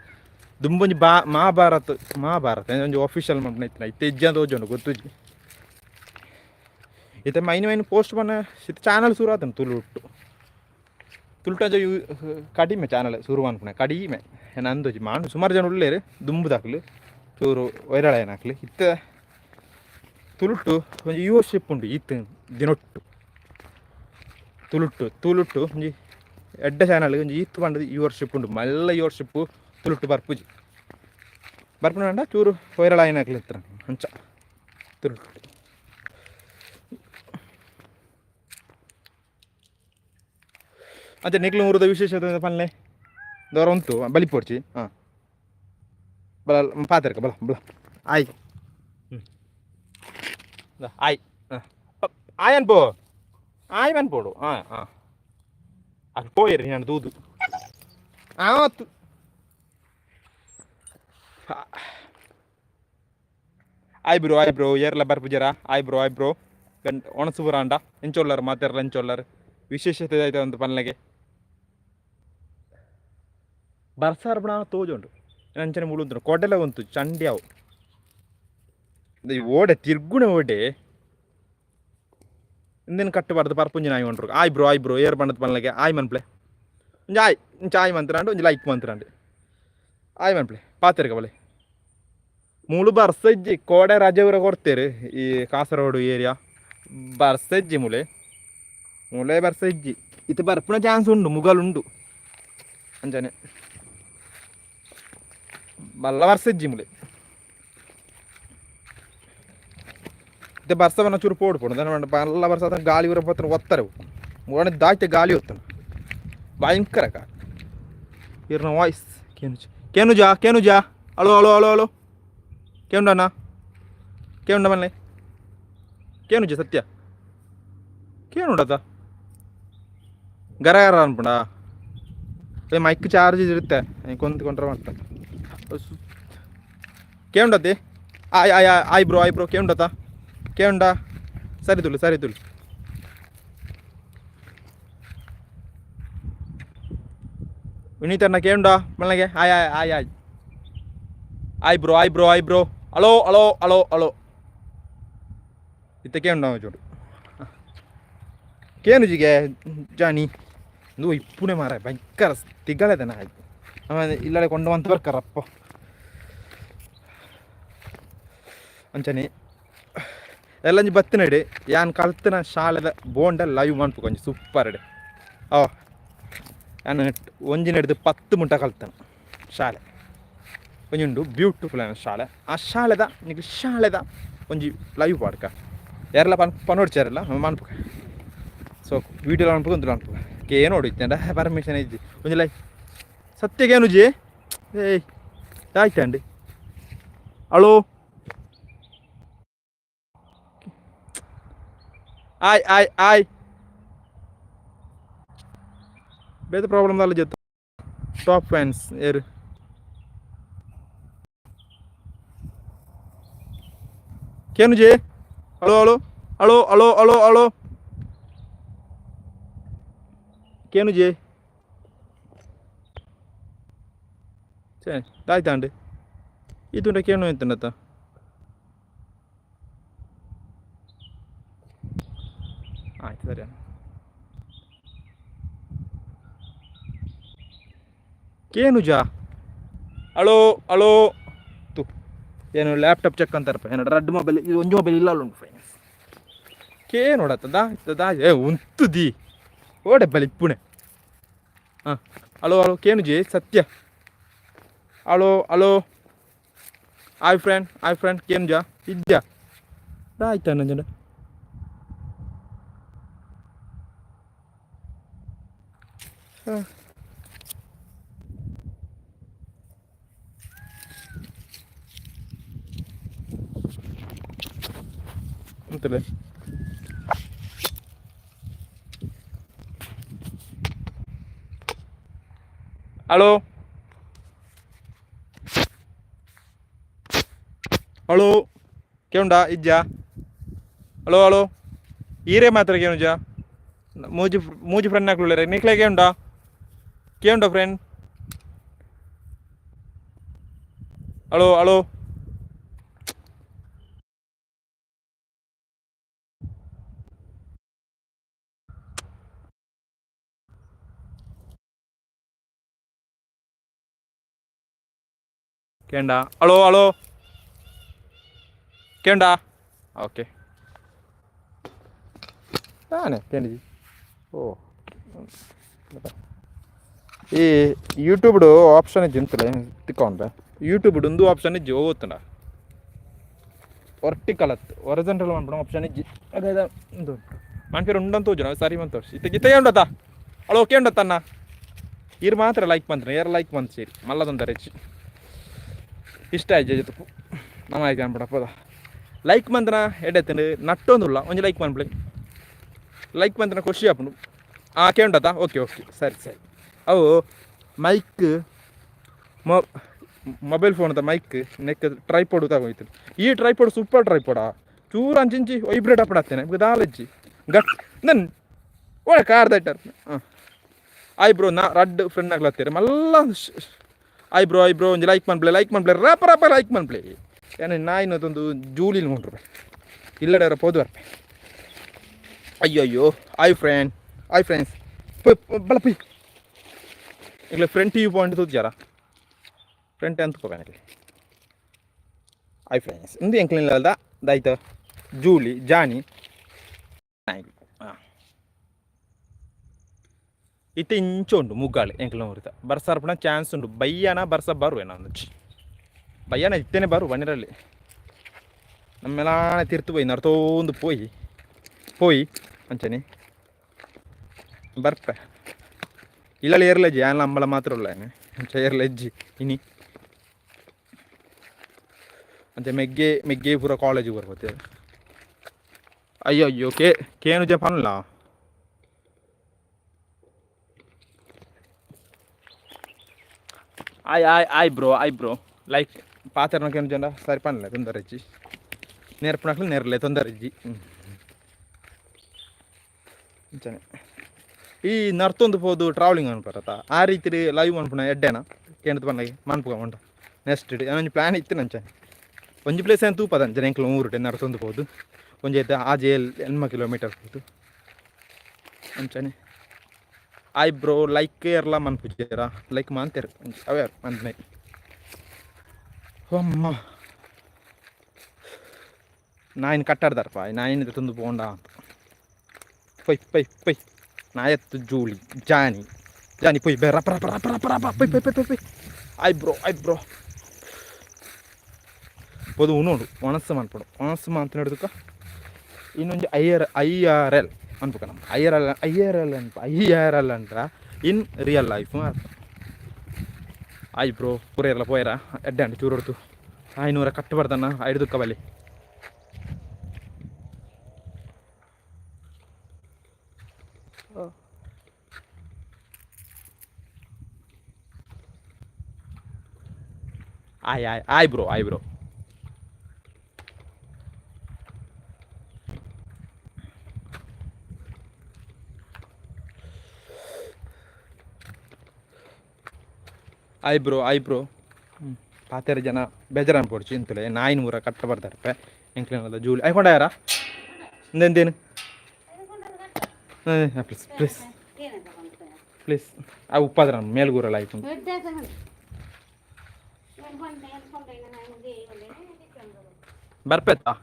ದುಂಬೊಂಜಿ ಬಾ ಮಹಾಭಾರತ್, ಮಹಾಭಾರತ ಒಂಜಿ ಆಫಿಷಿಯಲ್ ಮಲ್ಪುನ ಇತ್ತಿನ. ಇತ್ತೆ ಇಜ್ಜಿ ಅಂತ ತೋಜುಂಡು, ಗೊತ್ತುಜ್ಜಿ. ಇತ್ತೆ ಮೈನ್ ಮೈನ್ ಪೋಸ್ಟ್ ಪನ್ನ ಇತ್ತೆ ಚಾನಲ್ ಶುರು ಆತನ ತುಳುಟು. ತುಳುಟು you ಕಡಿಮೆ ಚಾನಲ್ ಶುರು ಅನ್ಪುಣೆ ಕಡಿಮೆ ನಂದೊಜಿ ಮಾನು. ಸುಮಾರು ಜನ ಉಳ್ಳೇರು ದುಂಬುದಾಕ್ಲು ಚೂರು ವೈರಲ್ ಆಯ್ನಾಕ್ಲು. ಇತ್ತೆ ತುಳುಟು ಒಂಜಿ ಯುವರ್ಶಿಪ್ ಉಂಡು ಈತ್ ದಿನೊಟ್ಟು. ತುಳುಟ್ಟು ತುಳುಟ್ಟು ಒಂಜಿ ಎಡ್ಡೆ ಚಾನಲ್ ಒಂಜಿ ಈತ್ ಪಂಡದು ಯುವರ್ಶಿಪ್ ಉಂಡು. ಮಲ್ಲ ಯುವರ್ಶಿಪ್ ತುಳುಟ್ಟು ಬರ್ಪುಜಿ. ಬರ್ಪುನ ಚೂರು ವೈರಲ್ ಆಯ್ನಾಕ್ಲು ಇತ್ತರ ಅಂಚ ತುಳುಟು. ಅಂಚ ನಿಕ್ಲು ಊರುದ ವಿಶೇಷತೆ ಪನ್ಲೆ. ದೊರ ಉಂಟು ಬಲಿಪೊಡ್ಚಿ. ಹಾಂ, ಬಲ ಪಾತೆರ್ಕ ಬಲ ಬಲ. ಆಯ್ ಹ್ಞೂ ಆಯ್. ಹಾಂ, ಆಯ್ ಅನ್ಪೋ, ಆಯ್ ಮನ್ಪೋಡು. ಹಾಂ ಹಾಂ, ಅದು ಪೋಯಿರಿ ನಾನು ದೂದು ಆತು. ಆಯ್ ಬ್ರೋ, ಆಯ್ ಬ್ರೋ. ಏರ್ಲ ಬರ್ಪುಜರ? ಆಯ್ ಬ್ರೋ, ಆಯ್ ಬ್ರೋ. ಗಂಟ್ ಒಣಸು ಪುರಾಂಡ ಎಂಚೊಲ್ಲರ್ ಮಾತೆರ್ಲ? ಎಂಚೊಲ್ಲರ್? ವಿಶೇಷತೆ ಆಯ್ತು ಒಂದು ಪನ್ಲೆಗೆ. ಬರ್ಸಾರ್ಬಣ ತೋಜುಂಡು. ಅಂಚನೆ ಮುಳುಂತು ಕೊಡಲೆ ಉಂತು ಚಂಡಿ ಅವು. ಈ ಓಡೆ ತಿರ್ಗುಣೆ ಓಡೆ ಇಂದಿನ ಕಟ್ಟಬಾರ್ದು ಪರ್ಪುಂಜಿ ನಾಯಿ ಉಂಟು. ಆಯ್ ಬ್ರೋ, ಆಯ್ ಬ್ರೋ. ಏರ್ ಬಣ್ಣದ ಪನ್ಲೆಗೆ. ಆಯ್ ಮನ್ಪ್ಲೆ. ಒಂಜಿ ಆಯ್ ಒಂಚಿ ಆಯ್ ಮಂತ್ರಾಂಡು, ಒಂಜಿ ಲೈಕ್ ಮಂತ್ರಾಂಡು. ಆಯ್ ಮನ್ಪ್ಲೆ, ಪಾತೆರ್ಕ ಬಲೆ. ಮೂಲು ಬರ್ಸ ಇಜ್ಜಿ. ಕೋಡೆ ರಜೆ ಊರ ಕೊಡ್ತೇರು. ಈ ಕಾಸರಗೋಡು ಏರಿಯಾ ಬರ್ಸ ಇಜ್ಜಿ. ಮೂಲೆ ಮೂಲೆ ಬರ್ಸ ಇಜ್ಜಿ. ಇತ್ತೆ ಬರ್ಪುನ ಚಾನ್ಸ್ ಉಂಡು, ಮುಗಲುಂಡು ಅಂಚನೆ. ಮಲ್ಲ ಬರ್ಸ ಇಜ್ಜಿ ಮೂಲೆ. ಇತ್ತೆ ಬರ್ಸ ಬನ್ನ ಚೂರು ಪೋಡು ಪೋಡು ದಾನ ಪಂಡ ಮಲ್ಲ ಬರ್ಸ ಆತನ ಗಾಳಿ ಊರ ಪತ್ರ ಒತ್ತಾರೆ. ಮೂಡನೆ ದಾಯ್ತೆ ಗಾಳಿ ಒತ್ತನ ಭಯಂಕರ ಗಾಳಿ. ಇರ್ನ ವಾಯ್ಸ್ ಕೇನುಜ ಕೇನುಜಾ ಕೇನುಜಾ? ಅಲೋ ಅಲೋ ಅಲೋ ಅಲೋ, ಕೇಂಡಣ್ಣ? ಕೇಂಡ ಮಲ್ಲೆ ಕೇನುಜ? ಸತ್ಯ ಕೇನುಂಡತ ಗರ ಗರ ಅನ್ಪುಂಡ. ಮೈಕ್ ಚಾರ್ಜ್ ಇರುತ್ತೆ ಕೊಂತ ಕೊಂಡ್ರೆ ಮಾಡ್ತ ಕೇಂಡತಿ. ಆಯ್ hi hi bro, hi bro. ಕೇಂಡತ ಕೇಂಡ? ಸರಿ ತುಳು, ಸರಿ ತುಳು. ವಿನೀತಣ್ಣ ಕೇಂಡ ಮಲ್ಲಗೆ? Hi hi hi hi hi bro, hi bro, hi bro. Hello hello hello hello, ಇತ್ತೆ ಕೇಂಡ ಚೂಡು ಕೇನುಜಿಗೆ ಜಾನಿ ಇಂದು ಇಪ್ಪುನೆ ಮಾರ ಭಯಂಕರ ತಿಗಳದನ. ಆಯ್ತು, ಆಮೇಲೆ ಇಲ್ಲಡೆ ಕೊಂಡು ಬಂತ ಬರ್ಕಾರಪ್ಪ. ಅಂಚನೆ ಎಲ್ಲಂಜಿ ಬತ್ತಿನಡೆ ಯಾನ್ ಕಲ್ತಿನ ಶಾಲೆದ ಬೋಂಡ ಲೈವ್ ಮನ್ಪು ಕೊಂಚ ಸೂಪರ್ ಅಡೆ. ಓ ಯಾನ್ ಒಂಜಿನ ಹಿಡ್ದು 10 ಮುಟ್ಟ ಕಲ್ತನ ಶಾಲೆ ಒಂಜಿ ಉಂಡು, ಬ್ಯೂಟಿಫುಲ್ ಆಯ್ನ ಶಾಲೆ. ಆ ಶಾಲೆದ ನಿಕ್ ಶಾಲೆದ ಒಂಜಿ ಲೈವ್ ಪಾಡ್ಕ. ಯಾರೆಲ್ಲ ಪನ್ ಪನೋಡ್ಚಾರಲ್ಲ ಮನ್ಪುಕ. ಸೊ ವೀಡಿಯೋ ಅನ್ಪುಕ ಒಂದು ಅನ್ಪುಕ. ಕೇನೋಡು ಇತ್ತಂಡ ಪರ್ಮಿಷನ್ ಇಜ್ಜಿ. ಒಂಜಿ ಲೈ ಸತ್ಯಗೇನುಜಿ. ಏಯ್ ಆಯ್ತಂಡಿ. ಅಲೋ, ಆಯ್ ಆಯ್ ಆಯ್. ಬೇತೆ ಪ್ರಾಬ್ಲಮ್ ದಾಲ ಜತ್ತ. ಟಾಪ್ ಫ್ಯಾನ್ಸ್ ಏರು? ಕೇನುಜೆ? Hello hello hello hello hello hello, ಕೇನುಜೆ? ಸರಿ, ದಾಯ್ತಾಂಡ್ ಇತ್ತುಂಡ ಕೇನು ಎಂತಂಡತ್ತ? ಆಯ್ತು, ಸರಿ. ಕೇನುಜಾ? ಹಲೋ ಹಲೋ ತು ಏನು ಲ್ಯಾಪ್ಟಾಪ್ ಚೆಕ್ ಅಂತಾರಪ್ಪ. ಏನು ರಡ್ಡು ಮೊಬೈಲ್, ಇದು ಒಂಜಿ ಮೊಬೈಲ್ ಇಲ್ಲ ಉಂಟು ಫ್ರೆಂಡ್ಸ್. ಕೇ ನೋಡತ್ತ ದಾ ದಾ. ಏ ಉಂತುದಿ ಓಡೆ ಬಲಿ ಇಪ್ಪುಣೆ. ಹಾಂ, ಹಲೋ ಹಲೋ, ಕೇನುಜಿ ಸತ್ಯ? Hello hello, hi friend, hi friend. ಕೇನುಜಾ? ಇದ್ಯಾ? ಆಯ್ತಾ ನಂಜನ? ಹಾಂ, ಅಂತಲೇ. ಹಲೋ ಹಲೋ, ಕೇಂಡ ಇಜ್ಜಾ? ಹಲೋ ಹಲೋ, ಈರೇ ಮಾತ್ರ ಕೇನುಜಾ? ಮೂಜಿ ಮೂಜಿ ಫ್ರೆಂಡ್ ಹಾಕ್ಲುಳ್ಳೆ ನಿಕ್ಲೆ. ಕೇಂಡ ಕೇಂಡ ಫ್ರೆಂಡ್? ಹಲೋ ಹಲೋ, ಕೇಂಡ? ಹಲೋ ಹಲೋ, ಕೇಂಡ? ಓಕೆ, ತಾನೆ ಕೇಂಡಿಜಿ. ಓ, ಈ ಯೂಟ್ಯೂಬ್ಡು ಆಪ್ಷನ್ ಇಜ್ಜಿ ಅಂತಲೇ ತಿಕ್ಕೊಂಡೆ. ಯೂಟ್ಯೂಬ್ಡು ಒಂದು ಆಪ್ಷನ್ ಇಜ್ಜಿ, ಓದ್ತಂಡ ವರ್ಟಿಕಲ್ ಅತ್ತು ಒರಿಜೆಂಟಲ್ ಮನ್ಪುನ ಆಪ್ಷನ್ ಇಜ್ಜಿ. ಅದೇ ಉಂದು ಮನ್ಪೇರು ಉಂಡಂತ ತೋಜುನ. ಸರಿ ಮಂತೋರ್ಸಿ ಇತ್ತೆ ಗಿತ್ತೆ ಉಂಡತ್ತ. ಅಳು ಓಕೆ ಉಂಡತ್ತನ್ನ. ಇರು ಮಾತ್ರ ಲೈಕ್ ಬಂದ್ರೆ ಏರ್ ಲೈಕ್ ಬಂತು ಸೇರಿ ಮಲ್ಲದೊಂದರೆ ಹೆಚ್ಚು ಇಷ್ಟ ಆಯ್ತು ಜೊತೆ ನಮ್ಮ ಆಯ್ತು ಅನ್ಬಿಡಪ್ಪದ. ಲೈಕ್ ಮಂದನ ಎಡ್ಡೆತ್ತಂಡು ನಟ್ಟೊಂದುಲ್ಲ. ಒಂಜಿ ಲೈಕ್ ಮನ್ಪಲೆ, ಲೈಕ್ ಮಂದನ ಖುಷಿ ಆಪುಂಡು. ಆ ಕೇಂಡತ್ತ? ಓಕೆ ಓಕೆ, ಸರಿ ಸರಿ. ಅವು ಮೈಕ್ ಮೊಬೈಲ್ ಫೋನ್ ಮೈಕ್ ನೆಕ್ ಟ್ರೈಪೋಡ್ ತಗೋಯ್ತು. ಈ ಟ್ರೈಪೋಡ್ ಸೂಪರ್ ಟ್ರೈಪೋಡಾ. ಚೂರು ಅಂಚಿಂಚಿ ವೈಬ್ರೇಟ್ ಅಪ್ಪಡತ್ತೇನೆ ದಾಲಜ್ಜಿ ಗಟ್ ನನ್ ಒಳ್ಳೆ ಕಾರ್ ದಟ್ಟರ್. ಹಾಂ, ಆಯ್ ಬ್ರೋ. ನಾ ರಡ್ಡ್ ಫ್ರೆಂಡ್ ಆಗ್ಲತ್ತೀರಿ ಮಲ್ಲ. ಆಯ್ ಬ್ರೋ, ಆಯ್ ಬ್ರೋ. ಒಂಜಿ ಲೈಕ್ ಮನ್ಪ್ಲೆ, ಲೈಕ್ ಮನ್ಪ್ಲೆ, ರಾಪ ರಾಪ ಲೈಕ್ ಮನ್ಪ್ಲೆ. ಏನ ನಾಯಿನದೊಂದು ಜೂಲಿಲ್ ನೋಡ್ರಿ ಇಲ್ಲಡೆ ಪೋದು ಬರ್ಪೆ. ಅಯ್ಯೋ ಅಯ್ಯೋ, ಆಯ್ ಫ್ರೆಂಡ್, ಆಯ್ ಫ್ರೆಂಡ್ಸ್. ಬಲ ಪಿ ಇಲ್ಲ ಫ್ರೆಂಡ್ ಟಿವಿ ಪಾಯಿಂಟ್ ತೂಜಾರ ಫ್ರಂಟ್ ಅಂತ ಹೋಗೋಣ. ಆಯ್ ಫ್ರೆಂಡ್ಸ್, ಇಂದು ಎಂಕ್ಲಿನ ದಾಯ್ತು ಜೂಲಿ ಜಾನಿ. ಹಾಂ, ಇತ್ತೆ ಇಂಚ ಉಂಡು ಮುಗ್ಗಾಳು ಎಂಕ್ಲ ಊರಿತ. ಬರ್ಸ ಅರ್ಪಣ ಚಾನ್ಸ್ ಉಂಡು. ಬಯ್ಯನ ಬರ್ಸ ಬರುವೆ ನಾನು ಬಯ್ಯನ ಇತ್ತೇನೆ ಬರು ಬನ್ನಿರಲ್ಲಿ. ನಮ್ಮೆಲಾನೆ ತಿರ್ತು ಪೋಯಿ ನರ್ತೋಂದು ಪೋಯಿ ಪೋಯಿ ಅಂಚನೆ ಬರ್ಪೆ. ಇಲ್ಲಲ್ಲಿ ಏರ್ಲಜ್ಜಿ ಆನ್ಲ ಅಂಬಲ ಮಾತ್ರ ಉಲ್ಲ ಅಂಚ ಏರ್ಲಜ್ಜಿ ಇನಿ. ಅಂಚೆ ಮೆಗ್ಗೆ ಮೆಗ್ಗೆ ಪೂರ ಕಾಲೇಜಿಗೆ ಬರ್ಬೋತೆ. ಅಯ್ಯೋ ಅಯ್ಯೋ, ಕೇ ಕೇನು ಜ ಪನ್ಲ. ಆಯ್ hi hi bro, hi bro. Like ಪಾತೆರ್ನ ಕೇನು ಜನ ಸರಿ ಪನ್ಲ, ತೊಂದರೆ ಇಜ್ಜಿ. ನೇರ್ಪುನಕ್ಲು ನೇರ್ಲೆ, ತೊಂದರೆ ಇಜ್ಜಿ. ಅಂಚನೆ ಈ ನರ್ತೊಂದು ಪೋದು ಟ್ರಾವೆಲಿಂಗ್ ಅನ್ಪರತ ಆ ರೀತಿ ಲೈವ್ ಮನ್ಪುನ ಎಡ್ಡೆನ ಕೇಂದ್ರ ಪನ್ಲ ಮನ್ಪುಗ ಉಂಟ. ನೆಕ್ಸ್ಟ್ ಡೇ ಒಂಜಿ ಪ್ಲ್ಯಾನ್ ಇತ್ತು ನಂಚನೆ. ಒಂಜಿ ಪ್ಲೇಸ್ ಏನು ತೂಪದ ಅಂಚನೆ ಎಂಕ್ಲ ಊರುಟೆ ನರ್ತೊಂದು ಪೋದು ಒಂಜಿ ಐತೆ ಆಜೆ ಎಣ್ಮ ಕಿಲೋಮೀಟರ್ ಪೋದು ಅಂಚನೆ. Hi bro, like ಏರ್ಲ ಮನ್ಪುಜೇರ? ಲೈಕ್ ಮಾಂತೇರು ಅವೇ ಮನ್ಪುನೈ. ಅಮ್ಮ, ನಾಯಿನ ಕಟ್ಟಾಡ್ದಾರಪ್ಪ. ನಾಯಿನ ತಂದು ಪೋಂಡ ಅಂತ. ಪೊಯ್ ಪೊಯ್ ಪೊಯ್. ನಾಯತ್ತು ಜೂಲಿ ಜಾನಿ ಜಾನಿ ಪೊಯ್ ಬೇ ರಪ ರಪ ರಪ ರಪ ರಪ ಪೊಯ್ ಪೊಯ್ ಪೊಯ್ ಪೊಯ್. ಆಯ್ ಬ್ರೋ, ಆಯ್ ಬ್ರೋ. ಪೊದು ಉಣೋಡು ಒಣಸು ಮನ್ಪೊಡು. ಒಣಸು ಮಾಂತ ಇನ್ನೊಂದು I R I R L ಅನ್ಪುಕ ನಮ್ಮ I R L I R L ಅನ್ಪ I R L ಅಂದ್ರ ಇನ್ ರಿಯಲ್ ಲೈಫ್ ಅರ್ಥ. ಆಯ್ ಬ್ರೋ, ಪೂರ ಪೋಯರ ಎಡ್ಡೆ ಅಂಡ್ ಚೂರು ಹೊಡ್ತು ಐನೂರ ಕಟ್ಟು ಬರ್ತಾನ ಐದು ಬಲಿ. ಆಯ್ hi hi bro, hi bro. Hi bro, hi bro. ಪಾತೆರ ಜನ ಬೇಜಾರು ಅನ್ಪೊಡ್ಚಿ ಇಂತಲೆ ನಾಯಿನ ಮೂರ ಕಟ್ಟ ಬರ್ತಾರೆ ಎಂಕ್ಲೇನಲ್ಲ ಜೂಲಿ ಐಕೊಂಡಾರ ಎಂದೇನು. Please please please. ಆ ಉಪ್ಪಾದ್ರ ಮೇಲ್ಗೂರಲ್ಲ ಆಯ್ತು. ಬರ್ಪೆತ್ತಾ?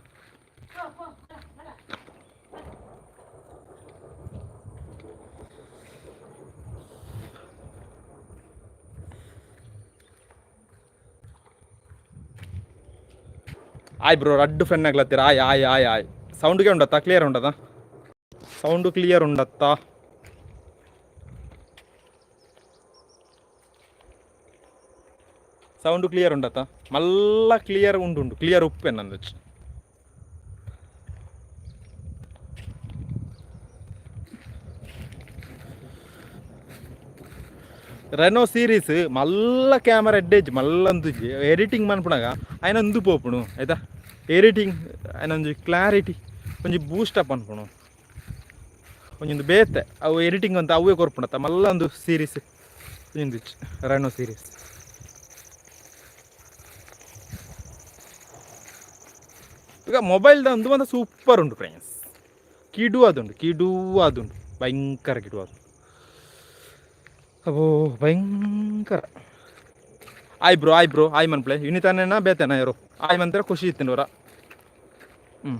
ಆಯ್ ಬ್ರೋ, ರಡ್ಡು ಫ್ರೆಂಡ್ ಆಗ್ಲತ್ತೀರ. Hi hi hi hi. ಸೌಂಡ್ಗೆ ಉಂಡತ್ತಾ? ಕ್ಲಿಯರ್ ಉಂಡದ? ಸೌಂಡು ಕ್ಲಿಯರ್ ಉಂಡತ್ತಾ? ಸೌಂಡು ಕ್ಲಿಯರ್ ಉಂಡತ್ತ? ಮಲ್ಲ ಕ್ಲಿಯರ್ ಉಂಡು ಉಂಡು ಕ್ಲಿಯರ್ ಉಪ್ಪೆ ನಂದಚ್ಚು. ರೆನೋ ಸೀರೀಸ್ ಮಲ್ಲ ಕ್ಯಾಮರಾ ಎಡ್ಡೇಜ್ ಮಲ್ಲ ಅಂದುಜಿ. ಎಡಿಟಿಂಗ್ ಮನ್ಪುನಾಗ ಆಯ್ನ ಅಂದು ಪೋಪುಣು ಆಯ್ತಾ. ಎಡಿಟಿಂಗ್ ಆಯ್ನ ಒಂಜಿ ಕ್ಲಾರಿಟಿ ಒಂಜಿ ಬೂಸ್ಟ್ ಅಪ್ ಅನ್ಪುಣು ಒಂಜೊಂದು ಬೇತೆ. ಅವು ಎಡಿಟಿಂಗ್ ಅಂತ ಅವೇ ಕೊರ್ಪುಣತ್ತ. ಮಲ್ಲ ಒಂದು ಸೀರೀಸ್ ಒಂಜೊಂದು ರೆನೋ ಸೀರೀಸ್. ಈಗ ಮೊಬೈಲ್ದ ಒಂದು ಒಂದು ಸೂಪರ್ ಉಂಟು ಫ್ರೆಂಡ್ಸ್. ಕಿಡು ಅದುಂಡು, ಕಿಡು ಅದುಂಡು, ಭಯಂಕರ ಕಿಡು ಅದು. ಅಬೋ ಭಯಂಕರ. ಆಯ್ ಬ್ರೋ, ಆಯ್ ಬ್ರೋ, ಆಯ್ ಮನ್ಪ್ಲೆ. ಇನಿತಾನೇನಾ ಬೇತೇನಾ ಯಾರು ಆಯ್ ಮಂತ್ರ ಖುಷಿ ಇತ್ತಿನವರ. ಹ್ಞೂ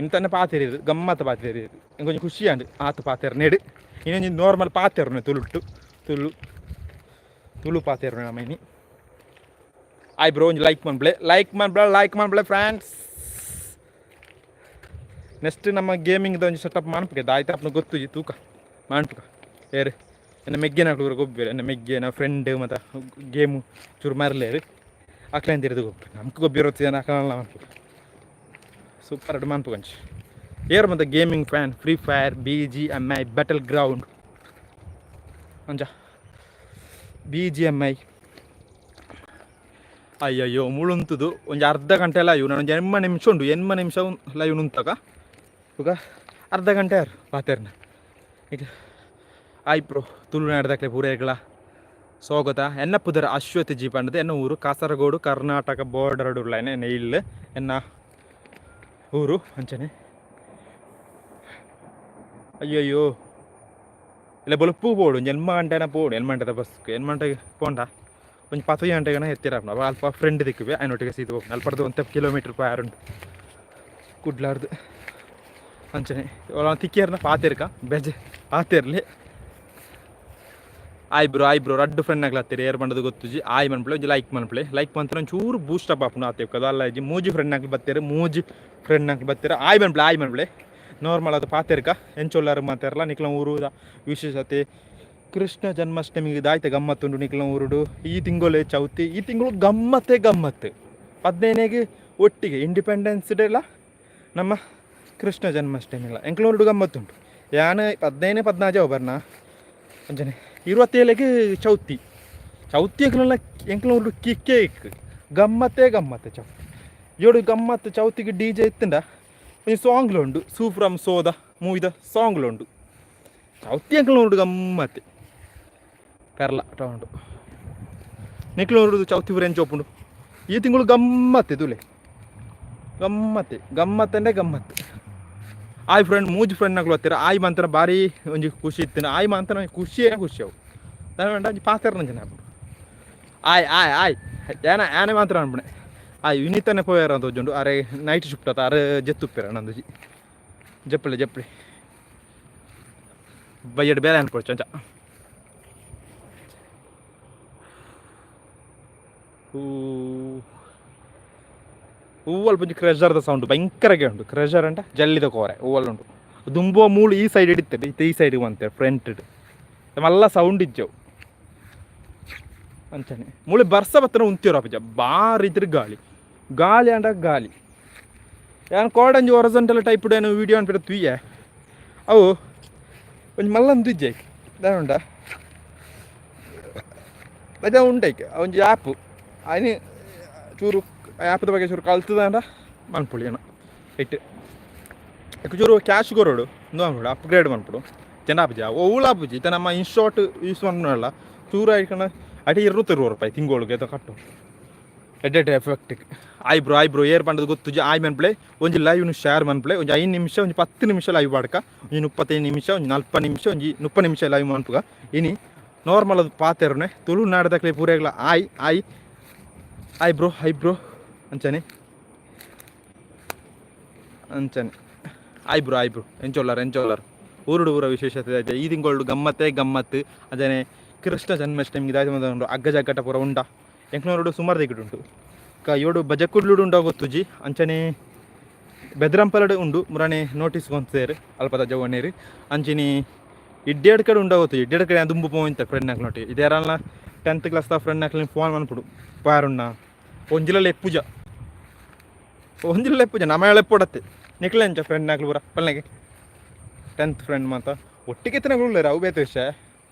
ಇನ್ತಾನೆ ಪಾತೆರಿದು ಗಮ್ಮತ್ತ ಪಾತೆರಿದು ಇಂಕೊಂಚ ಖುಷಿ ಅಂಡ್ ಆತು ಪಾತೆರ್ ನೆಡು. ಇನ್ನೊಂದು ನಾರ್ಮಲ್ ಪಾತೆರ್ನೆ ತುಳುಟ್ಟು ತುಳು ತುಳು ಪಾತೆರ್ನೆ ನಮ್ಮ ಇನಿ. ಆಯ್ ಬ್ರೋ, ಒಂಜಿ ಲೈಕ್ ಮನ್ಪ್ಲೆ, ಲೈಕ್ ಮನ್ಪ್ಲೆ, ಲೈಕ್ ಮನ್ಪ್ಲೆ ಫ್ರೆಂಡ್ಸ್. ನೆಕ್ಸ್ಟ್ ನಮ್ಮ ಗೇಮಿಂಗ್ದ ಒಂಜಿ ಸೆಟಪ್ ಮನ್ಪುಗೆ ದಾಯ್ತ ಅಪ್ನ ಗೊತ್ತು ತೂಕ ಮನ್ಪುಗ. ಏರು ಎನ್ನ ಮೆಗ್ಗೆನ ಗೊಬ್ಬೇರು, ಎನ್ನ ಮೆಗ್ಗೆ ಫ್ರೆಂಡ್ ಮತ್ತು ಗೇಮು ಚೂರು ಮರ್ಲೇರು ಅಕ್ಲೇನ್ ತಿರ್ದು ಗೊಬ್ಬು ನಮ್ಗೆ ಗೊಬ್ಬಿರುತ್ತೆ ಅಕ್ಲಲ್ಲ ಮನ್ಪುಗ. ಸೂಪರ್ ಅಡ್ ಮನ್ಪುಗ ಒಂಚಿ. ಏರ್ ಮತ್ತು gaming fan? Free fire, BGMI, battle ground ಅಂಚ BGMI. ಅಯ್ಯಯ್ಯೋ, ಮುಳುಂತುದು ಒಂಜಿ ಅರ್ಧ ಗಂಟೆ ಲೈವ್. ನಾನು ಒಂಜಿ 80 ನಿಮಿಷ ಉಂಡು, 80 ನಿಮಿಷ ಲೈವ್ ನುಂತಕ ಈಗ ಅರ್ಧ ಗಂಟೆ ಯಾರು ಪಾತೆರ್ನ ಈಗ. ಆಯ್ ಬ್ರೋ. ತುಳುನಾಡ್ದಕ್ಲೆ ಪೂರೇಗ್ಲ ಸ್ವಾಗತ. ಎನ್ನ ಪುದರ್ ಅಶ್ವತಿ ಜಿ ಪಂಡದು. ಎನ್ನ ಊರು ಕಾಸರಗೋಡು, ಕರ್ನಾಟಕ ಬಾರ್ಡರ್ ಉಳ್ಳ ಎನ್ನ ಇಲ್ಲು, ಎನ್ನ ಊರು ಅಂಚನೆ. ಅಯ್ಯಯ್ಯೋ, ಇಲ್ಲ ಬೊಲ್ಪು ಬೋಡು. ಒಂಜಿ 8 ಗಂಟೆನ ಪೋಡು, 8 ಗಂಟೆದ ಬಸ್. 8 ಗಂಟೆಗೆ ಪೋಂಡ ಒಂಜಿ 10 ಗಂಟೆಗನ ಎತ್ತಿರ ಅಲ್ಪ ಫ್ರೆಂಡ್ ದಿಕ್ಕುವೆ, ಆಯ್ನೊಟ್ಟಿಗೆ ಸೀದ ಹೋಗ್ನ. ಅಲ್ಪಡ್ದು ಒಂತೆ ಕಿಲೋಮೀಟ್ರ್ ಪೋಯಾರುಂಡು ಕುಡ್ಲಾರ್ದು ಅಂಚನೆ. ತಿಕ್ಕಿಯರ್ನ ಪಾತೆರ್ಕ ಬೆಜೆ ಪಾತೆರ್ಲಿ. ಆಯ್ ಬ್ರೋ, ಆಯ್ ಬ್ರೋ. ರಡ್ಡು ಫ್ರೆಂಡ್ ಆಗ್ಲತ್ತೀರಿ, ಏರ್ ಬಂಡದು ಗೊತ್ತುಜಿ. ಆಯ್ ಮನ್ಪ್ಲೆ, ಒಂಜಿ ಲೈಕ್ ಮನ್ಪ್ಲೆ. ಲೈಕ್ ಮಂತ್ರ ಒಂಚೂರು ಬೂಸ್ಟ್ ಅಪ್ ಆಪುಂಡು ಆತೆ. ಅಲ್ಲ ಇಜ್ಜಿ. ಮೂಜಿ ಫ್ರೆಂಡ್ ಆಗ್ಲಿ ಬತ್ತೀರಿ, ಮೂಜಿ ಫ್ರೆಂಡ್ ಆಗ್ಲಿ ಬತ್ತೀರ. ಆಯ್ ಮನ್ಪ್ಲೆ, ಆಯ್ ಮನ್ಪ್ಲೆ. ನಾರ್ಮಲ್ ಅದು ಪಾತೆರ್ಕ. ಎಂಚೊಲ್ಲಾರು ಮಾತಾರಲ್ಲ? ನಿಕ್ಲ ಊರುದ ವಿಶೇಷತೆ? ಕೃಷ್ಣ ಜನ್ಮಾಷ್ಟಮಿಗೆ ದಾಯ್ತ ಗಮ್ಮತ್ತುಂಡು ನಿಕ್ಲ ಊರುಡು? ಈ ತಿಂಗಳೇ ಚೌತಿ, ಈ ತಿಂಗಳು ಗಮ್ಮತ್ತೇ ಗಮ್ಮತ್ತು. 15ಗೆ ಒಟ್ಟಿಗೆ ಇಂಡಿಪೆಂಡೆನ್ಸ್ ಡೇ ಎಲ್ಲ ನಮ್ಮ ಕೃಷ್ಣ ಜನ್ಮಾಷ್ಟಮಿ ಎಲ್ಲ ಎಂಕ್ಲೂರುಡು ಗಮ್ಮತ್ತುಂಟು. ಯಾನ್ 15 14 ಬರ್ನ ಅಂಚನೆ 27ಗೆ ಚೌತಿ. ಚೌತಿ ಎಂಕ್ಲಲ್ಲ ಎಂಕ್ಲೂರುಡು ಕಿಕ್ಕೇಕ್ ಗಮ್ಮತ್ತೇ ಗಮ್ಮತ್ತೆ ಚೌತಿ ಏಳು ಗಮ್ಮತ್ತು. ಚೌತಿಗೆ ಡಿಜೆ ಇತ್ತಂಡ ಒಂಜಿ ಸಾಂಗ್ಲು ಉಂಡು, ಸೂಫ್ರಮ್ ಸೋದ ಮೂವಿದ ಸಾಂಗ್ಲು ಉಂಡು. ಚೌತಿ ಎಂಕ್ಲೂರುಡು ಗಮ್ಮತ್ತೆ. ಪೆರ್ಲ ಟೌಂಡು ನಿಕ್ಲೂರುಡು ಚೌತಿ ಪೂರ ಎಂಚ ಉಪ್ಪುಂಡು? ಈ ತಿಂಗಳು ಗಮ್ಮತ್ತೆ ತುಲೆ, ಗಮ್ಮತ್ತೆ, ಗಮ್ಮತ್ತಂಡೆ ಗಮ್ಮತ್ತು. ಆಯ್ ಫ್ರೆಂಡ್, ಮೂಜಿ ಫ್ರೆಂಡ್ ನಕಲು ಹತ್ತಿರ. ಆಯ್ ಮಂತ್ರ ಭಾರಿ ಒಂಜಿ ಖುಷಿ ಇತ್ತು. ಆಯ್ ಮಂತ್ರ ಖುಷಿಯೇ ಖುಷಿ ಅವು. ದಾದ ಪಂಡ ಒಂಜಿ ಪಾತೆರ್ನ ಜನ ಆಪುಂಡು. ಆಯ್ ಆಯ್ ಆಯ್. ಯಾನ ಯಾನೆ ಮಾತ್ರ ಅನ್ಪುಣೆ. ಆಯ್ ವಿನೀತನೆ ಪೋಯಾರ ಅಂತ ತೋಜುಂಡು. ಅರೆ ನೈಟ್ ಶಿಫ್ಟ್ ಆತ, ಅರೆ ಜೆತ್ತುಪ್ಪೆರ ನಂದುಜಿ. ಜಪ್ಪಳೆ ಜಪ್ಪಳೆ, ಬಯ್ಯಡ್ ಬೇರೆ ಅನ್ಪೊಡ್ಚು ಅಂಚ. ಹೂ ಹೂವಲ್ ಒಂಜಿ ಕ್ರೆಷರ್ದ ಸೌಂಡ್ ಭಯಂಕರಗೆ ಉಂಡು. ಕ್ರೆಷರ್ ಅಂಟ ಜಲ್ಲಿದ ಕೋರೆ ಹೂವಲ್ ಉಂಡು. ದುಂಬುವ ಮೂಳು ಈ ಸೈಡ್ ಹಿಡಿತದೆ, ಇತ್ತೆ ಈ ಸೈಡ್ ಬಂತೆ ಫ್ರಂಟ್ ಮಲ್ಲ ಸೌಂಡ್ ಇಜ್ಜವು ಅಂಚನೆ. ಮೂಳೆ ಬರ್ಸ ಬತ್ತನ ಉಂತಿರೋ ಅಪ್ಪಜ ಬಾರಿ ಇದ್ರ ಗಾಳಿ, ಗಾಳಿ ಅಂಡ ಗಾಳಿ. ಯಾನ್ ಕೋಡಂಜಿ ಒರಸಂಟಲ್ ಟೈಪ್ ಏನು ವಿಡಿಯೋ ಅನ್ಪಿಡ ತುಯ್ಯೆ. ಅವು ಒಂಜಿ ಮಲ್ಲಂದು ಇಜ್ಜೆ ದಾದ ಉಂಡ ಅದ ಉಂಡೈಕ್ ಒಂಜಿ ಆ್ಯಪ್. അതിന് ಚೂರು ಆ್ಯಪ್ದ ಬಗ್ಗೆ ಚೂರು ಕಲ್ತದಾಂಡ ಮನ್ಪೊಳಿ ಅಣ್ಣ. ಇಟ್ಟು ಚೂರು ಕ್ಯಾಶ್ ಕೊರೋಡು, ಇಂದು ಮನ್ಪೊಡು, ಅಪ್ಗ್ರೇಡ್ ಮನ್ಪೊಡು. ಚೆಂದ ಓವುಲ ಆಪುಜಿ. ಇತ್ತೆ ನಮ್ಮ ಇನ್ಶಾರ್ಟ್ ಯೂಸ್ ಮನ್ಪುನಲ್ಲ ಚೂರು ಆಯ್ಕಂಡ ಅಡಿ 260 ರೂಪಾಯಿ ತಿಂಗಳಿಗೆ ಕಟ್ಟು. ಎಡ್ಡೆ ಎಡ್ಡೆ ಎಫೆಕ್ಟ್. ಆಯ್ ಬ್ರೋ, ಆಯ್ ಬ್ರೋ. ಏರ್ ಪಂಡದು ಗೊತ್ತುಜಿ, ಆಯ್ ಮನ್ಪ್ಲೆ. ಒಂಜಿ ಲೈವ್ ಶೇರ್ ಮನ್ಪ್ಲೆ. ಒಂಜಿ 5 ನಿಮಿಷ, ಒಂಜಿ 10 ನಿಮಿಷ ಲೈವ್ ಪಾಡ್ಕ. ಒಂಜಿ 35 ನಿಮಿಷ, ಒಂಜಿ 40 ನಿಮಿಷ, ಒಂಜಿ 30 ನಿಮಿಷ ಲೈವ್ ಮನ್ಪುಗ. ಇನಿ ನಾರ್ಮಲ್ ಅದು ಪಾತೆರುನೆ. ತುಳುನಾಡದಕ್ಲೆ ಪೂರೆಗ್ಲ ಆಯ್ hi. Hi bro, hi bro. ಅಂಚನೆ ಅಂಚನೆ ಆಯ್ ಬ್ರೋ, ಆಯ್ ಬ್ರೋ. ಎಂಚೊಲ್ಲಾರ, ಎಂಚೊಲ್ಲಾರ? ಊರುಡು ಊರ ವಿಶೇಷತೆ ಐತೆ. ಈ ತಿಂಗಳು ಗಮ್ಮತ್ತೇ ಗಮ್ಮತ್ತು. ಅಂಚನೆ ಕೃಷ್ಣ ಜನ್ಮಾಷ್ಟಮಿ ಇದಾಯ್ತು ಉಂಟು. ಅಗ್ಗ ಜಗ್ಗಟ ಪೂರ ಉಂಡ ಎಂಕ್ನೋರುಡು ಸುಮಾರು ದಿಕ್ಕುಂಟು. ಕ ಯೋಡು ಬಜಕುಡ್ಲುಡು ಉಂಡ ಗೊತ್ತುಜಿ. ಅಂಚನೆ ಬೆದ್ರಂಪಲಡು ಉಂಡು. ಮುರಾಣೆ ನೋಟಿಸ್ ಕೊಂತೇರು ಅಲ್ಪದ ಜವನೇರು. ಅಂಚಿನಿ ಇಡ್ಡೇಡ್ ಕಡೆ ಉಂಡ ಗೊತ್ತು. ಇಡ್ಡೇಡ್ ಕಡೆ ದುಂಬು ಪೋಯಿಂತ ಫ್ರೆಂಡ್ ನಾಕ್ಲೊಟ್ಟಿ. ಇದೇರಲ್ಲ 10th class the friend ನಾಕ್ಲಿ phone ಮನ್ಪುಡು ಪಾರುಣ್ಣ. ಒಂಜಿಲ ಲೆಪ್ಪುಜ, ಒಂಜಿಲ ಲೆಪ್ಪುಜ, ನಮ್ಮ ಲೆಪ್ಪುಡತ್ತೆ. ನಿಕ್ಲೆ ಎಂಚ ಫ್ರೆಂಡ್ ನಾಕ್ಲು ಪೂರ ಪಲ್ಲೆಗೆ? 10th friend ಮಾತ ಒಟ್ಟಿಗೆ ಎತ್ತನಗಳು ಉಳ್ಳೇರು, ಅವು ಬೇತೆ ವಿಷಯ.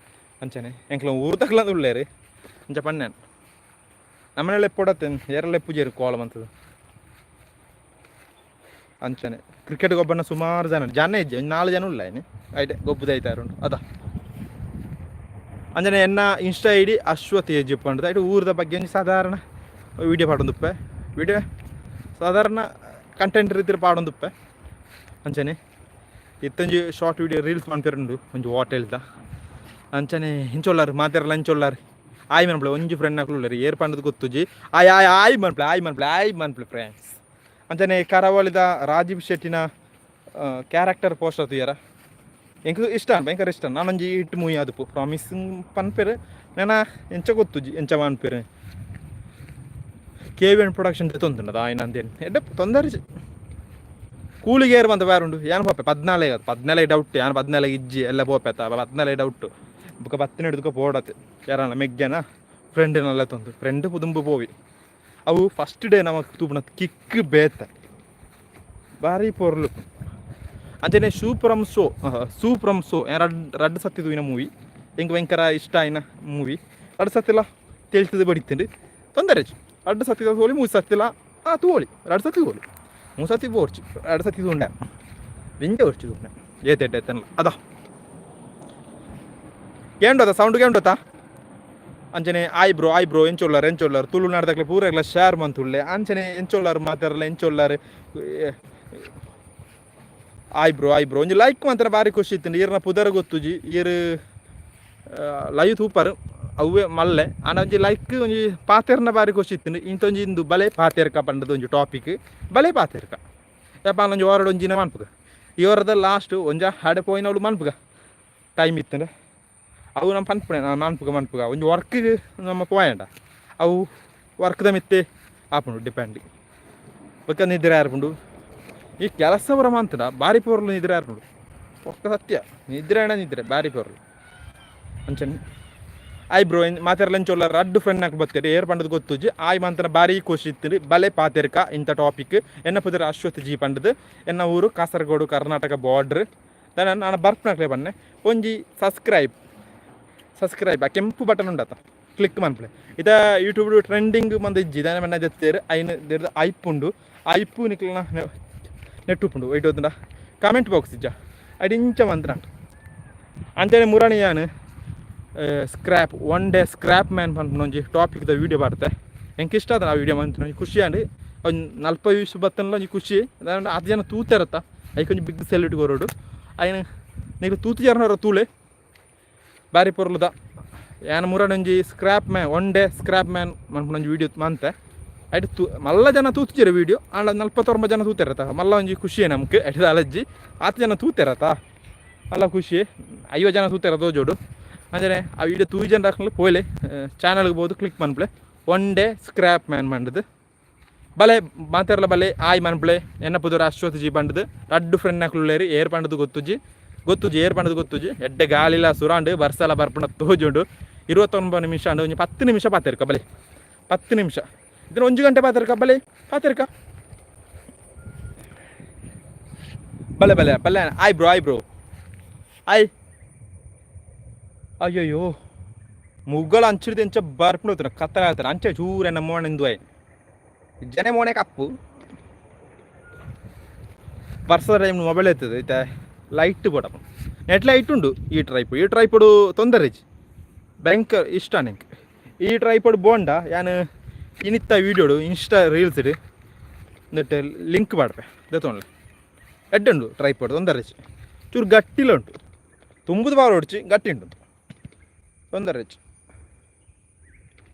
ಅಂಚನೆ ಎಂಕ್ಲ ಊರು ತಕ್ಲಂದು ಉಳ್ಳೇರು. ಅಂಚ ಪನ್ನೇನು ನಮ್ಮನೆಲ್ಲ ಎಪ್ಪೊಡತ್ತೆ, ಏರೆಲ್ಲ ಪೂಜೆರು ಕೋಲ ಬಂತದ್ದು. ಅಂಚನೆ ಕ್ರಿಕೆಟ್ ಗೊಬ್ಬನ ಸುಮಾರು ಜನ ಜನ ಇಜ್ಜೆ, ಒಂದು ನಾಲ್ಕು ಜನ ಉಳ್ಳ ಏನಿ ಐಟೆ ಗೊಬ್ಬದ ಐತಾರುಂಟು ಅದ. ಅಂಚನೆ ಎನ್ನ ಇನ್ಸ್ಟಾ ಐಡಿ ಅಶ್ವಥ್ ಏಜ್ ಪಂಡದ. ಐಟ್ ಊರದ ಬಗ್ಗೆ ಒಂಜಿ ಸಾಧಾರಣ ವಿಡಿಯೋ ಪಾಡೊಂದುಪ್ಪೆ. ವಿಡಿಯೋ ಸಾಧಾರಣ ಕಂಟೆಂಟ್ ರೀತಿ ಪಾಡೊಂದುಪ್ಪೆ. ಅಂಚನೆ ಇತ್ತೊಂಜಿ short video reels ಮನ್ಪೆರುಂಡು ಒಂಜಿ ಹೋಟೆಲ್ದ. ಅಂಚನೆ ಇಂಚೊಲ್ಲಾರು ಮಾತೆರ್ಲ? ಇಂಚೊಲ್ಲಾರು? ಆಯ್ ಮನ್ಪ್ಲೆ. ಒಂಜಿ ಫ್ರೆಂಡ್ ಅಕ್ಲು ಉಲ್ಲೆರ್, ಏರ್ ಪಂಡದು ಗೊತ್ತುಜಿ. ಆಯ್ ಆಯ್ ಆಯ್ ಮನ್ಪ್ಲೆ, ಆಯ್ ಮನ್ಪ್ಲೆ, ಆಯ್ ಮನ್ಪ್ಲೆ ಫ್ರೆಂಡ್ಸ್. ಅಂಚನೆ ಕರಾವಳಿದ ರಾಜೀವ್ ಶೆಟ್ಟಿನ ಕ್ಯಾರೆಕ್ಟರ್ ಪೋಸ್ಟರ್ ತೂಯರ? ಎಂಕ್ ಇಷ್ಟ, ಭಯಂಕರ ಇಷ್ಟ. ನಾನೊಂಜಿ ಇಟ್ಟು ಮೂವಿ ಅದುಪು ಪ್ರಾಮಿಸಿಂಗ್ ಪನ್ಪೆರ್. ನನ ಎಂಚ ಗೊತ್ತುಜಿ ಎಂಚ ಪನ್ಪೆರ್. ಕೆವಿಎನ್ ಪ್ರೊಡಕ್ಷನ್ ತೊಂದುಂಡದ ಆಯ್ನ ಅಂದೇನು ಎಡ್ಡೆ ತೊಂದರೆ. ಕೂಲಿಗೆ ಏರ್ ಬಂತ ಬೇರೆ ಉಂಡು. ಏನು ಪೋಪೆ 14, 14 ಡೌಟ್. ಯಾನ್ 14 ಇಜ್ಜಿ ಎಲ್ಲ ಪೋಪೆ 14 ಡೌಟ್. ಬುಕ್ಕ ಪತ್ತಿನ ಹಿಡಿದುಕೊ ಪೋಡತ್ತೆ. ಯಾರಲ್ಲ ಮೆಗ್ಗೆನ ಫ್ರೆಂಡಿನೆಲ್ಲ ತಂದು ಫ್ರೆಂಡ್ ಪುದುಂಬು ಪೋವಿ. ಅವು ಫಸ್ಟ್ ಡೇ ನಮಕ್ ತೂಪುನ ಕಿಕ್ ಬೇತೆ, ಭಾರಿ ಪೊರ್ಲು. ಅಂಚನೆ ಸೂಪ್ರಮ್ ಸೋ, ಸೂಪ್ರಮ್ ಸೋ ರಡ್ ರಡ್ಡ್ ಸತಿ ತೂಯಿನ ಮೂವಿ. ಎಂಕ್ ಭಯಂಕರ ಇಷ್ಟ ಆಯಿನ ಮೂವಿ. ರಡ್ಡ್ ಸತಿಲ ತೇಲ್ತದ ಬಡಿತುಂಡು, ತೊಂದರೆ. ರಡ್ಡ್ ಸತಿ ತೋಲಿ, ಮೂರು ಸತಿಲ ಆ ತೂವೊಲಿ. ರಡ್ಡ್ ಸತಿ ತೂವೊಲಿ, ಮೂರು ಸತಿ ಬೋರ್ಚಿ. ರಡ್ಡ್ ಸತಿ ತೂಂಡ ದಿಂಜ ಒರ್ಚಿ ತೂಂಡ. ಏತ್ ಎಡ್ಡೆ ಎತ್ತನಲ್ಲ ಅದ. ಕೇಂಡೋತ ಸೌಂಡ್ ಕೇಂಡೋತ? ಅಂಚನೆ hi bro, hi bro. ಎಂಚೊಲ್ಲಾರ್, ಎಂಚೊಲ್ಲಾರ್? ತುಳುನಾಡ್ದಕ್ಲೆ ಪೂರೆಗ್ಲ share ಮಂತುಳ್ಳೆ. ಅಂಚನೆ ಎಂಚೊಲ್ಲಾರ್ ಮಾತಾರಲ್ಲ? ಎಂಚೊಲ್ಲಾರ್? ಆಯ್ ಬ್ರೋ, ಆಯ್ ಬ್ರೋ. ಒಂಜಿ ಲೈಕ್ ಮಾತ್ರ ಬಾರಿ ಖುಷಿ ಇತ್ತು. ಈರ್ನ ಪುದರ್ ಗೊತ್ತುಜಿ. ಈರ್ ಲೈವ್ ತೂಪರ್ ಅವ್ವೆ ಮಲ್ಲೆ. ಆಂಡ ಒಂಜಿ ಲೈಕ್, ಒಂಜಿ ಪಾತೆರ್ನ ಬಾರಿ ಖುಷಿ ಇತ್ತು. ಇಂತೊಂಜಿ ಇಂದು ಬಲೆ ಪಾತೆರ್ಕ ಪಂಡದ ಒಂಜಿ ಟಾಪಿಕ್. ಬಲೆ ಪಾತೆರ್ಕ ಯಪ್ಪ. ಒಂಜಿ ವಾರಡ್ ಒಂಜಿನ ಮನ್ಪುಗ. ಈ ವಾರದ ಲಾಸ್ಟ್ ಒಂಜ ಹಾಡೆ ಪೋಯಿನವಳು ಮನ್ಪುಗ. ಟೈಮ್ ಇತ್ತಂದ್ರೆ ಅವು ನಮ್ಮ ಪನ್ಪುಣೆ ಮನ್ಪುಗ ಮನ್ಪುಗ. ಒಂಜಿ ವರ್ಕ್ ನಮ್ಮ ಪೋಯಂಡ, ಅವು ವರ್ಕ್ದ ಮಿತ್ತೆ ಆಪುಂಡು ಡಿಪೆಂಡ್. ಬೊಕ್ಕ ನಿದ್ರೆ ಆರ್ಪುಂಡು. ಈ ಕೆಲಸ ಪೂರ ಮಂತಡ ಬಾರಿ ಪೋರ್ಲು ನಿದ್ರೆ ಆರ್ಪುಂಡು. ಒಕ್ಕ ಸತ್ಯ, ನಿದ್ರೆ ಅಣ್ಣ, ನಿದ್ರೆ ಬಾರಿ ಪೋರ್ಲು. ಅಂಚನೆ ಆಯ್ ಬ್ರೋ ಮಾತೆರ್ಲ, ಎಂಚೊಲ್ಲ? ರಡ್ಡು ಫ್ರೆಂಡ್ ನಾಕ್ ಬತ್ತೇರಿ. ಏರ್ ಪಂಡದು ಗೊತ್ತುಜಿ. ಆಯ್ ಮಂತನ ಬಾರಿ ಖುಷಿ ಇತ್ತು. ಬಲೆ ಪಾತೆರ್ಕ ಇಂಥ ಟಾಪಿಕ್. ಎನ್ನ ಪುದರ್ ಅಶ್ವಥ್ ಜಿ ಪಂಡದು. ಎನ್ನ ಊರು ಕಾಸರಗೋಡು, ಕರ್ನಾಟಕ ಬಾರ್ಡ್ರ್. ನಾನು ಬರ್ಪುನಕ್ಲೆ ಬನ್ನೆ. ಒಂಜಿ ಸಬ್ಸ್ಕ್ರೈಬ್, ಸಬ್ಸ್ಕ್ರೈಬ್, ಆ ಕೆಂಪು ಬಟನ್ ಉಂಡತ, ಕ್ಲಿಕ್ ಮನ್ಪುಲೆ. ಇತ ಯೂಟ್ಯೂಬ್ ಟ್ರೆಂಡಿಂಗ್ ಮಂದ ಇಜ್ಜಿ. ದಾನೆ ಮನ್ನ ದೆತ್ತೇರು ಐನ್ ದೆರ್ದು ಐಪ್ ಉಂಡು. ಐಪು ನಿಕ್ಲನ ನೆಟ್ ಉಪ್ಪುಂಡು. ವೈಟ್ ಹೋತುಂಡ ಕಾಮೆಂಟ್ ಬಾಕ್ಸ್ ಇಜ್ಜ, ಐಟ್ ಇಂಚ ಮಂತ್ರ. ಅಂಚನೆ ಮುರಾಣಿಯಾನ್ scrap one day scrap man ಪನ್ಪುನ ಒಂಜಿ ಟಾಪಿಕ್ದ ವೀಡಿಯೋ ಬರ್ತೆ. ಎಂಕ್ ಇಷ್ಟ ಆದ ಆ ವೀಡಿಯೋ ಮಂತಿನ. ಒಂಜಿ ಖುಷಿ ಆಂಡ್. ಒಂಜಿ ನಲ್ಪ ವ್ಯೂಸ್ ಬತ್ತನ್ಲ ಒಂಜಿ ಖುಷಿ. ಆತ್ ಜನ ತೂತೆರತ್ತ, ಐಕ್ ಒಂಜಿ ಬಿಗ್ ಸೆಲ್ಯೂಟ್ ಕೊರೊಡು. ಐನ್ ನಿಕ್ಲು ತೂತು ಜರ್ನರ ತೂಲೆ, ಬಾರಿ ಪೊರ್ಲುದ. ಯಾನ್ ಮುರಾಣಿ ಒಂಜಿ scrap man, one day scrap man ಮನ್ಪುನ ಒಂಜಿ ವೀಡಿಯೋ ಮಂತೆ. ಐಟ್ ತೂ ಮಲ್ಲ ಜನ ತೂತುಜೆರ್ ವೀಡಿಯೋ. ಆಂಡ 49 ಜನ ತೂತೆರತ, ಮಲ್ಲ ಒಂಜಿ ಖುಷಿಯೇ ನಮ್ಗೆ. ಐಟ್ ದಾಲಜ್ಜಿ ಆತ್ ಜನ ತೂತೆರತ, ಮಲ್ಲ ಖುಷಿ. 50 ಜನ ತೂತೆರ ತೋಜೋಡು. ಅಂಚನೆ ಆ ವೀಡಿಯೋ ತೂಯಿ ಜನ ಹಾಕ್ಲು ಪೋಲೆ ಚಾನಲ್ಗೆ ಬೋದು ಕ್ಲಿಕ್ ಮನ್ಪ್ಲೆ. One day scrap man ಮಂಡದು. ಬಲೆ ಮಾತೆರ್ಲ ಬಲೆ ಆಯ್ ಮನ್ಪ್ಲೆ. ಎನ್ನ ಪುದರ್ ಅಶ್ವಥ್ ಜಿ ಪಂಡದು. ರಡ್ಡು ಫ್ರೆಂಡ್ ನಕ್ಲು, ಏರ್ ಪಂಡದು ಗೊತ್ತುಜಿ, ಗೊತ್ತುಜಿ, ಏರ್ ಪಂಡದು ಗೊತ್ತುಜಿ. ಎಡ್ಡೆ ಗಾಳಿಲ ಸುರಾಂಡು, ಬರ್ಸಲ ಬರ್ಪುಣ ತೋಜುಂಡು. 29 ನಿಮಿಷ ಅಂಡು. ಒಂಜಿ 10 ನಿಮಿಷ ಪಾತೆರ್ಕ ಬಲೆ. 10 ನಿಮಿಷ ಇದನ್ನ ಒಂಜಿ ಗಂಟೆ ಪಾತೆರ್ಕ. ಬಲೆ ಪಾತೆರ್ಕ. ಬಲೆ ಬಲೆ ಬಲೆ. ಆಯ್ ಬ್ರೋ, ಆಯ್ ಬ್ರೋ, ಆಯ್. ಅಯ್ಯಯ್ಯೋ. ಮುಗ್ಗಳ ಅಂಚಿಡ್ದು ಎಂಚ ಬರ್ಪುಂಡು ಹೋಗ್ತಾನೆ ಕತ್ತಲೆ ಆಗ್ತಾನೆ ಅಂಚೆ ಚೂರು ಎನ್ನ ಮೋಣೆಂದು ಆಯ್ ಜನ ಮೋಣೆ ಕಪ್ಪು. ಬರ್ಸದ ಟೈಮ್ ಮೊಬೈಲ್ ಎತ್ತದ ಐತೆ, ಲೈಟ್ ಬೋಡಪ್ಪ. ನೆಟ್ ಲೈಟ್ ಉಂಡು. ಈ ಟ್ರೈಪೋಡ್, ಈ ಟ್ರೈಪೋಡು ತೊಂದರೆ ಇಜ್ಜಿ, ಭಯಂಕರ ಇಷ್ಟ ನಂಗೆ ಈ ಟ್ರೈಪೋಡ್. ಬೋಂಡ ಯಾನ್ ಇನಿತ್ತ ವೀಡಿಯೋಡು ಇನ್ಸ್ಟಾ ರೀಲ್ಸ್ ಇಡು ನೆಟ್ ಲಿಂಕ್ ಪಾಡ್ಪೆ, ದೆತ್ತೊನ್ಲೆ. ಎಡ್ಡೆ ಉಂಡು ಟ್ರೈಪೋಡ್, ತೊಂದರೆ ಇಜ್ಜಿ. ಚೂರು ಗಟ್ಟಿಲ ಉಂಟು, ತುಂಬುದು ಬಾರ ಹೊಡ್ಚಿ, ಗಟ್ಟಿ ಉಂಟು, ತೊಂದರೆ ಇಜ್ಜಿ.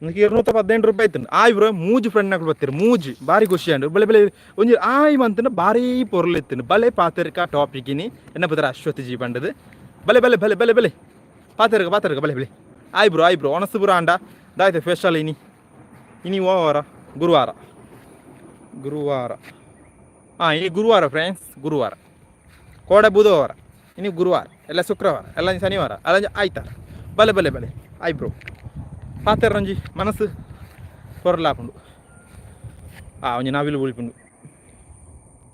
ನಿನಗೆ 218 ರೂಪಾಯಿ ಆಯ್ತು. ಆಯ್ ಬ್ರೋ, ಮೂಜಿ ಫ್ರೆಂಡ್ ನಕಲು ಬರ್ತೀರಿ, ಮೂಜಿ. ಭಾರಿ ಖುಷಿ ಆಂಡ್. ಬಲೆ ಬಲೆ, ಒಂಜಿ ಆಯ್ ಮಂತನ ಭಾರಿ ಪೊರ್ಲು ಇತ್ತಿನ. ಬಲೆ ಪಾತೆರ್ಕ ಟಾಪಿಕಿನಿ ಎನ್ನ ಪುದರ್ ಅಶ್ವತಿ ಜಿ ಪಂಡದು. ಬಲೆ ಬಲೆ ಬಲೆ ಬಲೆ ಬಲೆ, ಪಾತೆರ್ಕ ಪಾತೆರ್ಕ, ಬಲೆ ಬಲೆ. ಆಯ್ ಬ್ರೋ, ಆಯ್ ಬ್ರೋ. ಒಣಸು ಪೂರ ಆಂಡ ದಾಯ್ತು ಸ್ಪೆಷಲ್ ಇನಿ? ಇನಿ ವಾರ ಗುರುವಾರ, ಗುರುವಾರ. ಹಾಂ, ಇನಿ ಗುರುವಾರ ಫ್ರೆಂಡ್ಸ್, ಗುರುವಾರ. ಕೋಡೆ ಬುಧವಾರ, ಇನಿ ಗುರುವಾರ, ಎಲ್ಲ ಶುಕ್ರವಾರ, ಎಲ್ಲ ಶನಿವಾರ, ಅಲ್ಲ ಆಯ್ತಾರ. ಬಲೆ ಬಲೆ ಬಲೆ, ಆಯ್ ಬ್ರೋ. ಪಾತೆರಂಜಿ ಮನಸ್ಸು ಪೊರ್ಲಾಪುಂಡು. ಆ ಒಂಜಿ ನವಿಲು ಬುಳಿಪುಂಡು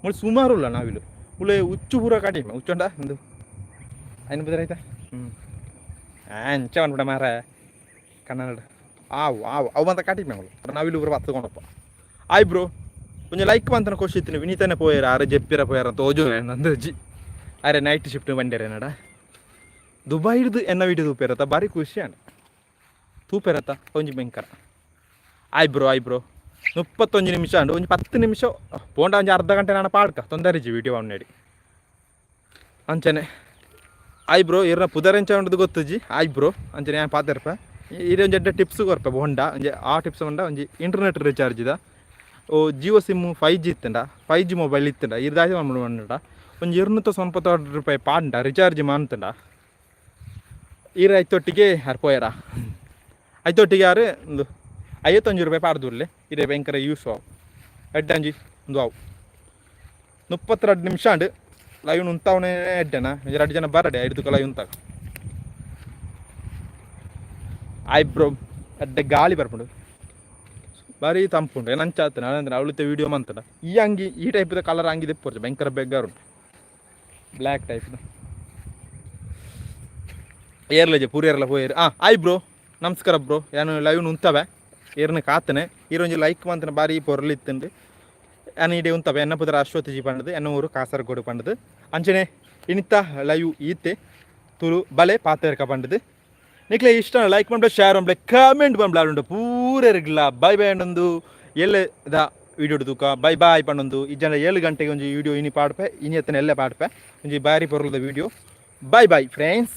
ಮುಳು. ಸುಮಾರು ಉಲ್ಲ ನವಿಲು ಮುಳೆ. ಉಚ್ಚು ಪೂರ ಕಡಿಮೆ. ಉಚ್ಚುಂಡ ಒಂದು ಅಯ್ನ ಬದಲಾಯ್ತಾ. ಹ್ಞೂ, ಅಂಚ ಬಂದ್ಬಿಡ ಮಾರ ಕನ್ನಡ. ಆವು ಆವು ಅವು ಬಂತ ಕಡಿಮೆ ಅವಳು. ನವಿಲು ಪೂರ ಬತ್ತಕೊಂಡಪ್ಪ. ಆಯ್ ಬ್ರೋ, ಒಂಜಿ ಲೈಕ್ ಮಂತನ ಖುಷಿ ಇತ್ತು. ವಿನೀತನೆ ಪೋಯರ, ಆರೆ ಜೆಪ್ಪಿರ ಪೋಯರ ತೋಜು ನಂದಜಿ. ಅರೆ ನೈಟ್ ಶಿಫ್ಟ್ ಬಂಡೇರೆ ನಡ. ದುಬೈಡ್ದು ಎನ್ನ ವೀಡಿಯೋ ತೂಪೇರತ್ತ, ಭಾರಿ ಖುಷಿ ಅಂಡ ತೂಪೇರತ್ತ ಒಂಜಿ ಭಯಂಕರ. ಆಯ್ ಬ್ರೋ, ಆಯ್ ಬ್ರೋ. 31 ನಿಮಿಷ ಉಂಡು. ಒಂಜಿ 10 ನಿಮಿಷ ಪೋಂಡ ಒಂಜಿ ಅರ್ಧ ಗಂಟೆ ನಾನು ಪಾಡ್ಕ, ತೊಂದರೆ ಇಜ್ಜಿ ವೀಡಿಯೋ ಅವನೇಡಿ. ಅಂಚನೆ ಆಯ್ ಬ್ರೋ, ಇರ್ನ ಪುದರೆಂಚ ಉಂಟು ಗೊತ್ತುಜಿ. ಆಯ್ ಬ್ರೋ. ಅಂಚನೆ ಯಾನ್ ಪಾತೆರ್ಪ. ಇರೆ ಒಂಜಿ ಎಡ್ಡೆ ಟಿಪ್ಸ್ ಕೊರ್ಪೆ ಬೊಂಡ. ಒಂಜಿ ಆ ಟಿಪ್ಸ್ ಬಂಡ ಒಂಜಿ ಇಂಟರ್ನೆಟ್ ರೀಚಾರ್ಜ್ ಇದ. ಓ ಜಿಯೋ ಸಿಮ್ 5G ಇತ್ತಂಡ, 5G mobile ಇತ್ತಂಡ, ಇರ್ದಾಯ್ತು ಬಂಡ ಒಂಜಿ 296 ರೂಪಾಯಿ ಪಾಂಡ ರಿಚಾರ್ಜ್ ಮಾಂತಂಡ ಈರ ಐತೊಟ್ಟಿಗೆ ಯಾರು ಪೋಯರ. ಐತೊಟ್ಟಿಗೆ ಯಾರು ಒಂದು 51 ರೂಪಾಯಿ ಪಾಡ್ದುರ್ಲೆ. ಇರೆ ಭಯಂಕರ ಯೂಸ್ ಆವು, ಎಡ್ಡಂಜಿ ಒಂದು ಅವು. 32 ನಿಮಿಷ ಅಂಡು. ಲೈವ್ ಉಂತಾವನೇ ಎಡ್ಡೆನ. ಎರಡು ಜನ ಬರಡೆ ಐದು ಲೈವ್ ಉಂತಾಗ. ಆಯ್ ಬ್ರೋ. ಎಡ್ಡೆ ಗಾಳಿ ಬರ್ಪುಂಡು, ಭಾರಿ ತಂಪುಂಡು. ಏನು ಅಂಚ ಆತನ ಅಂದ್ರೆ ಅವಳಿತ ವೀಡಿಯೋ ಮಂತನ. ಈ ಅಂಗಿ, ಈ ಟೈಪ್ದ ಕಲರ್ ಅಂಗಿ ದೆಪ್ಪೊರ್ಚು, ಭಯಂಕರ ಬೆಗ್ಗಾರು ಉಂಟು ಬ್ಲ್ಯಾಕ್ ಟೈಪ್ದ. ಏರ್ಲಜೆ ಪೂರಿ ಏರ್ಲ ಪೋಯೇರು. ಹಾಂ, ಆಯ್ ಬ್ರೋ, ನಮಸ್ಕಾರ ಬ್ರೋ. ಯಾನು ಲೈವ್ ಉಂತವೆ, ಏರ್ನ ಕಾತನೆ. ಈರೊಂಜಿ ಲೈಕ್ ಮಂತನ ಬಾರಿ ಪೊರ್ಲು ಇತ್ತುಂಡು. ಯಾನ್ ಇಡೆ ಉಂತವೆ. ಎನ್ನ ಪುದರ್ ಅಶ್ವತಿ ಜಿ ಪಂಡದು, ಎನ್ನ ಊರು ಕಾಸರಗೋಡು ಪಂಡದು. ಅಂಚನೆ ಇನಿತ ಲೈವ್ ಈತೆ. ತುಳು ಬಲೆ ಪಾತೆರ್ಕ ಪಂಡದು. ನಿಕ್ಲೆ ಇಷ್ಟ ಲೈಕ್ ಮಾಡ್ಲೆ, ಶೇರ್ ಮಾಡ್ಲೆ, ಕಮೆಂಟ್ ಮಾಡ್ಲೆ. ಉಂಡು ಪೂರೆರ್ಗ್ಲ ಬೈ ಬೈ ಅಂಡೊಂದು ಎಲ್ಲೆ the video ತೂಕ. Bye bye ಪಂಡೊಂದು. ಇಜ್ಜಂಡ 7 ಗಂಟೆಗೆ ಒಂಜಿ ವಿಡಿಯೋ ಇನಿ ಪಾಡ್ಪೆ. ಇನಿ ಎತ್ತನ ಎಲ್ಲೆ ಪಾಡ್ಪೆ ಒಂಜಿ ಬಾರಿ ಪೊರ್ಲದ ವಿಡಿಯೋ. Bye bye friends.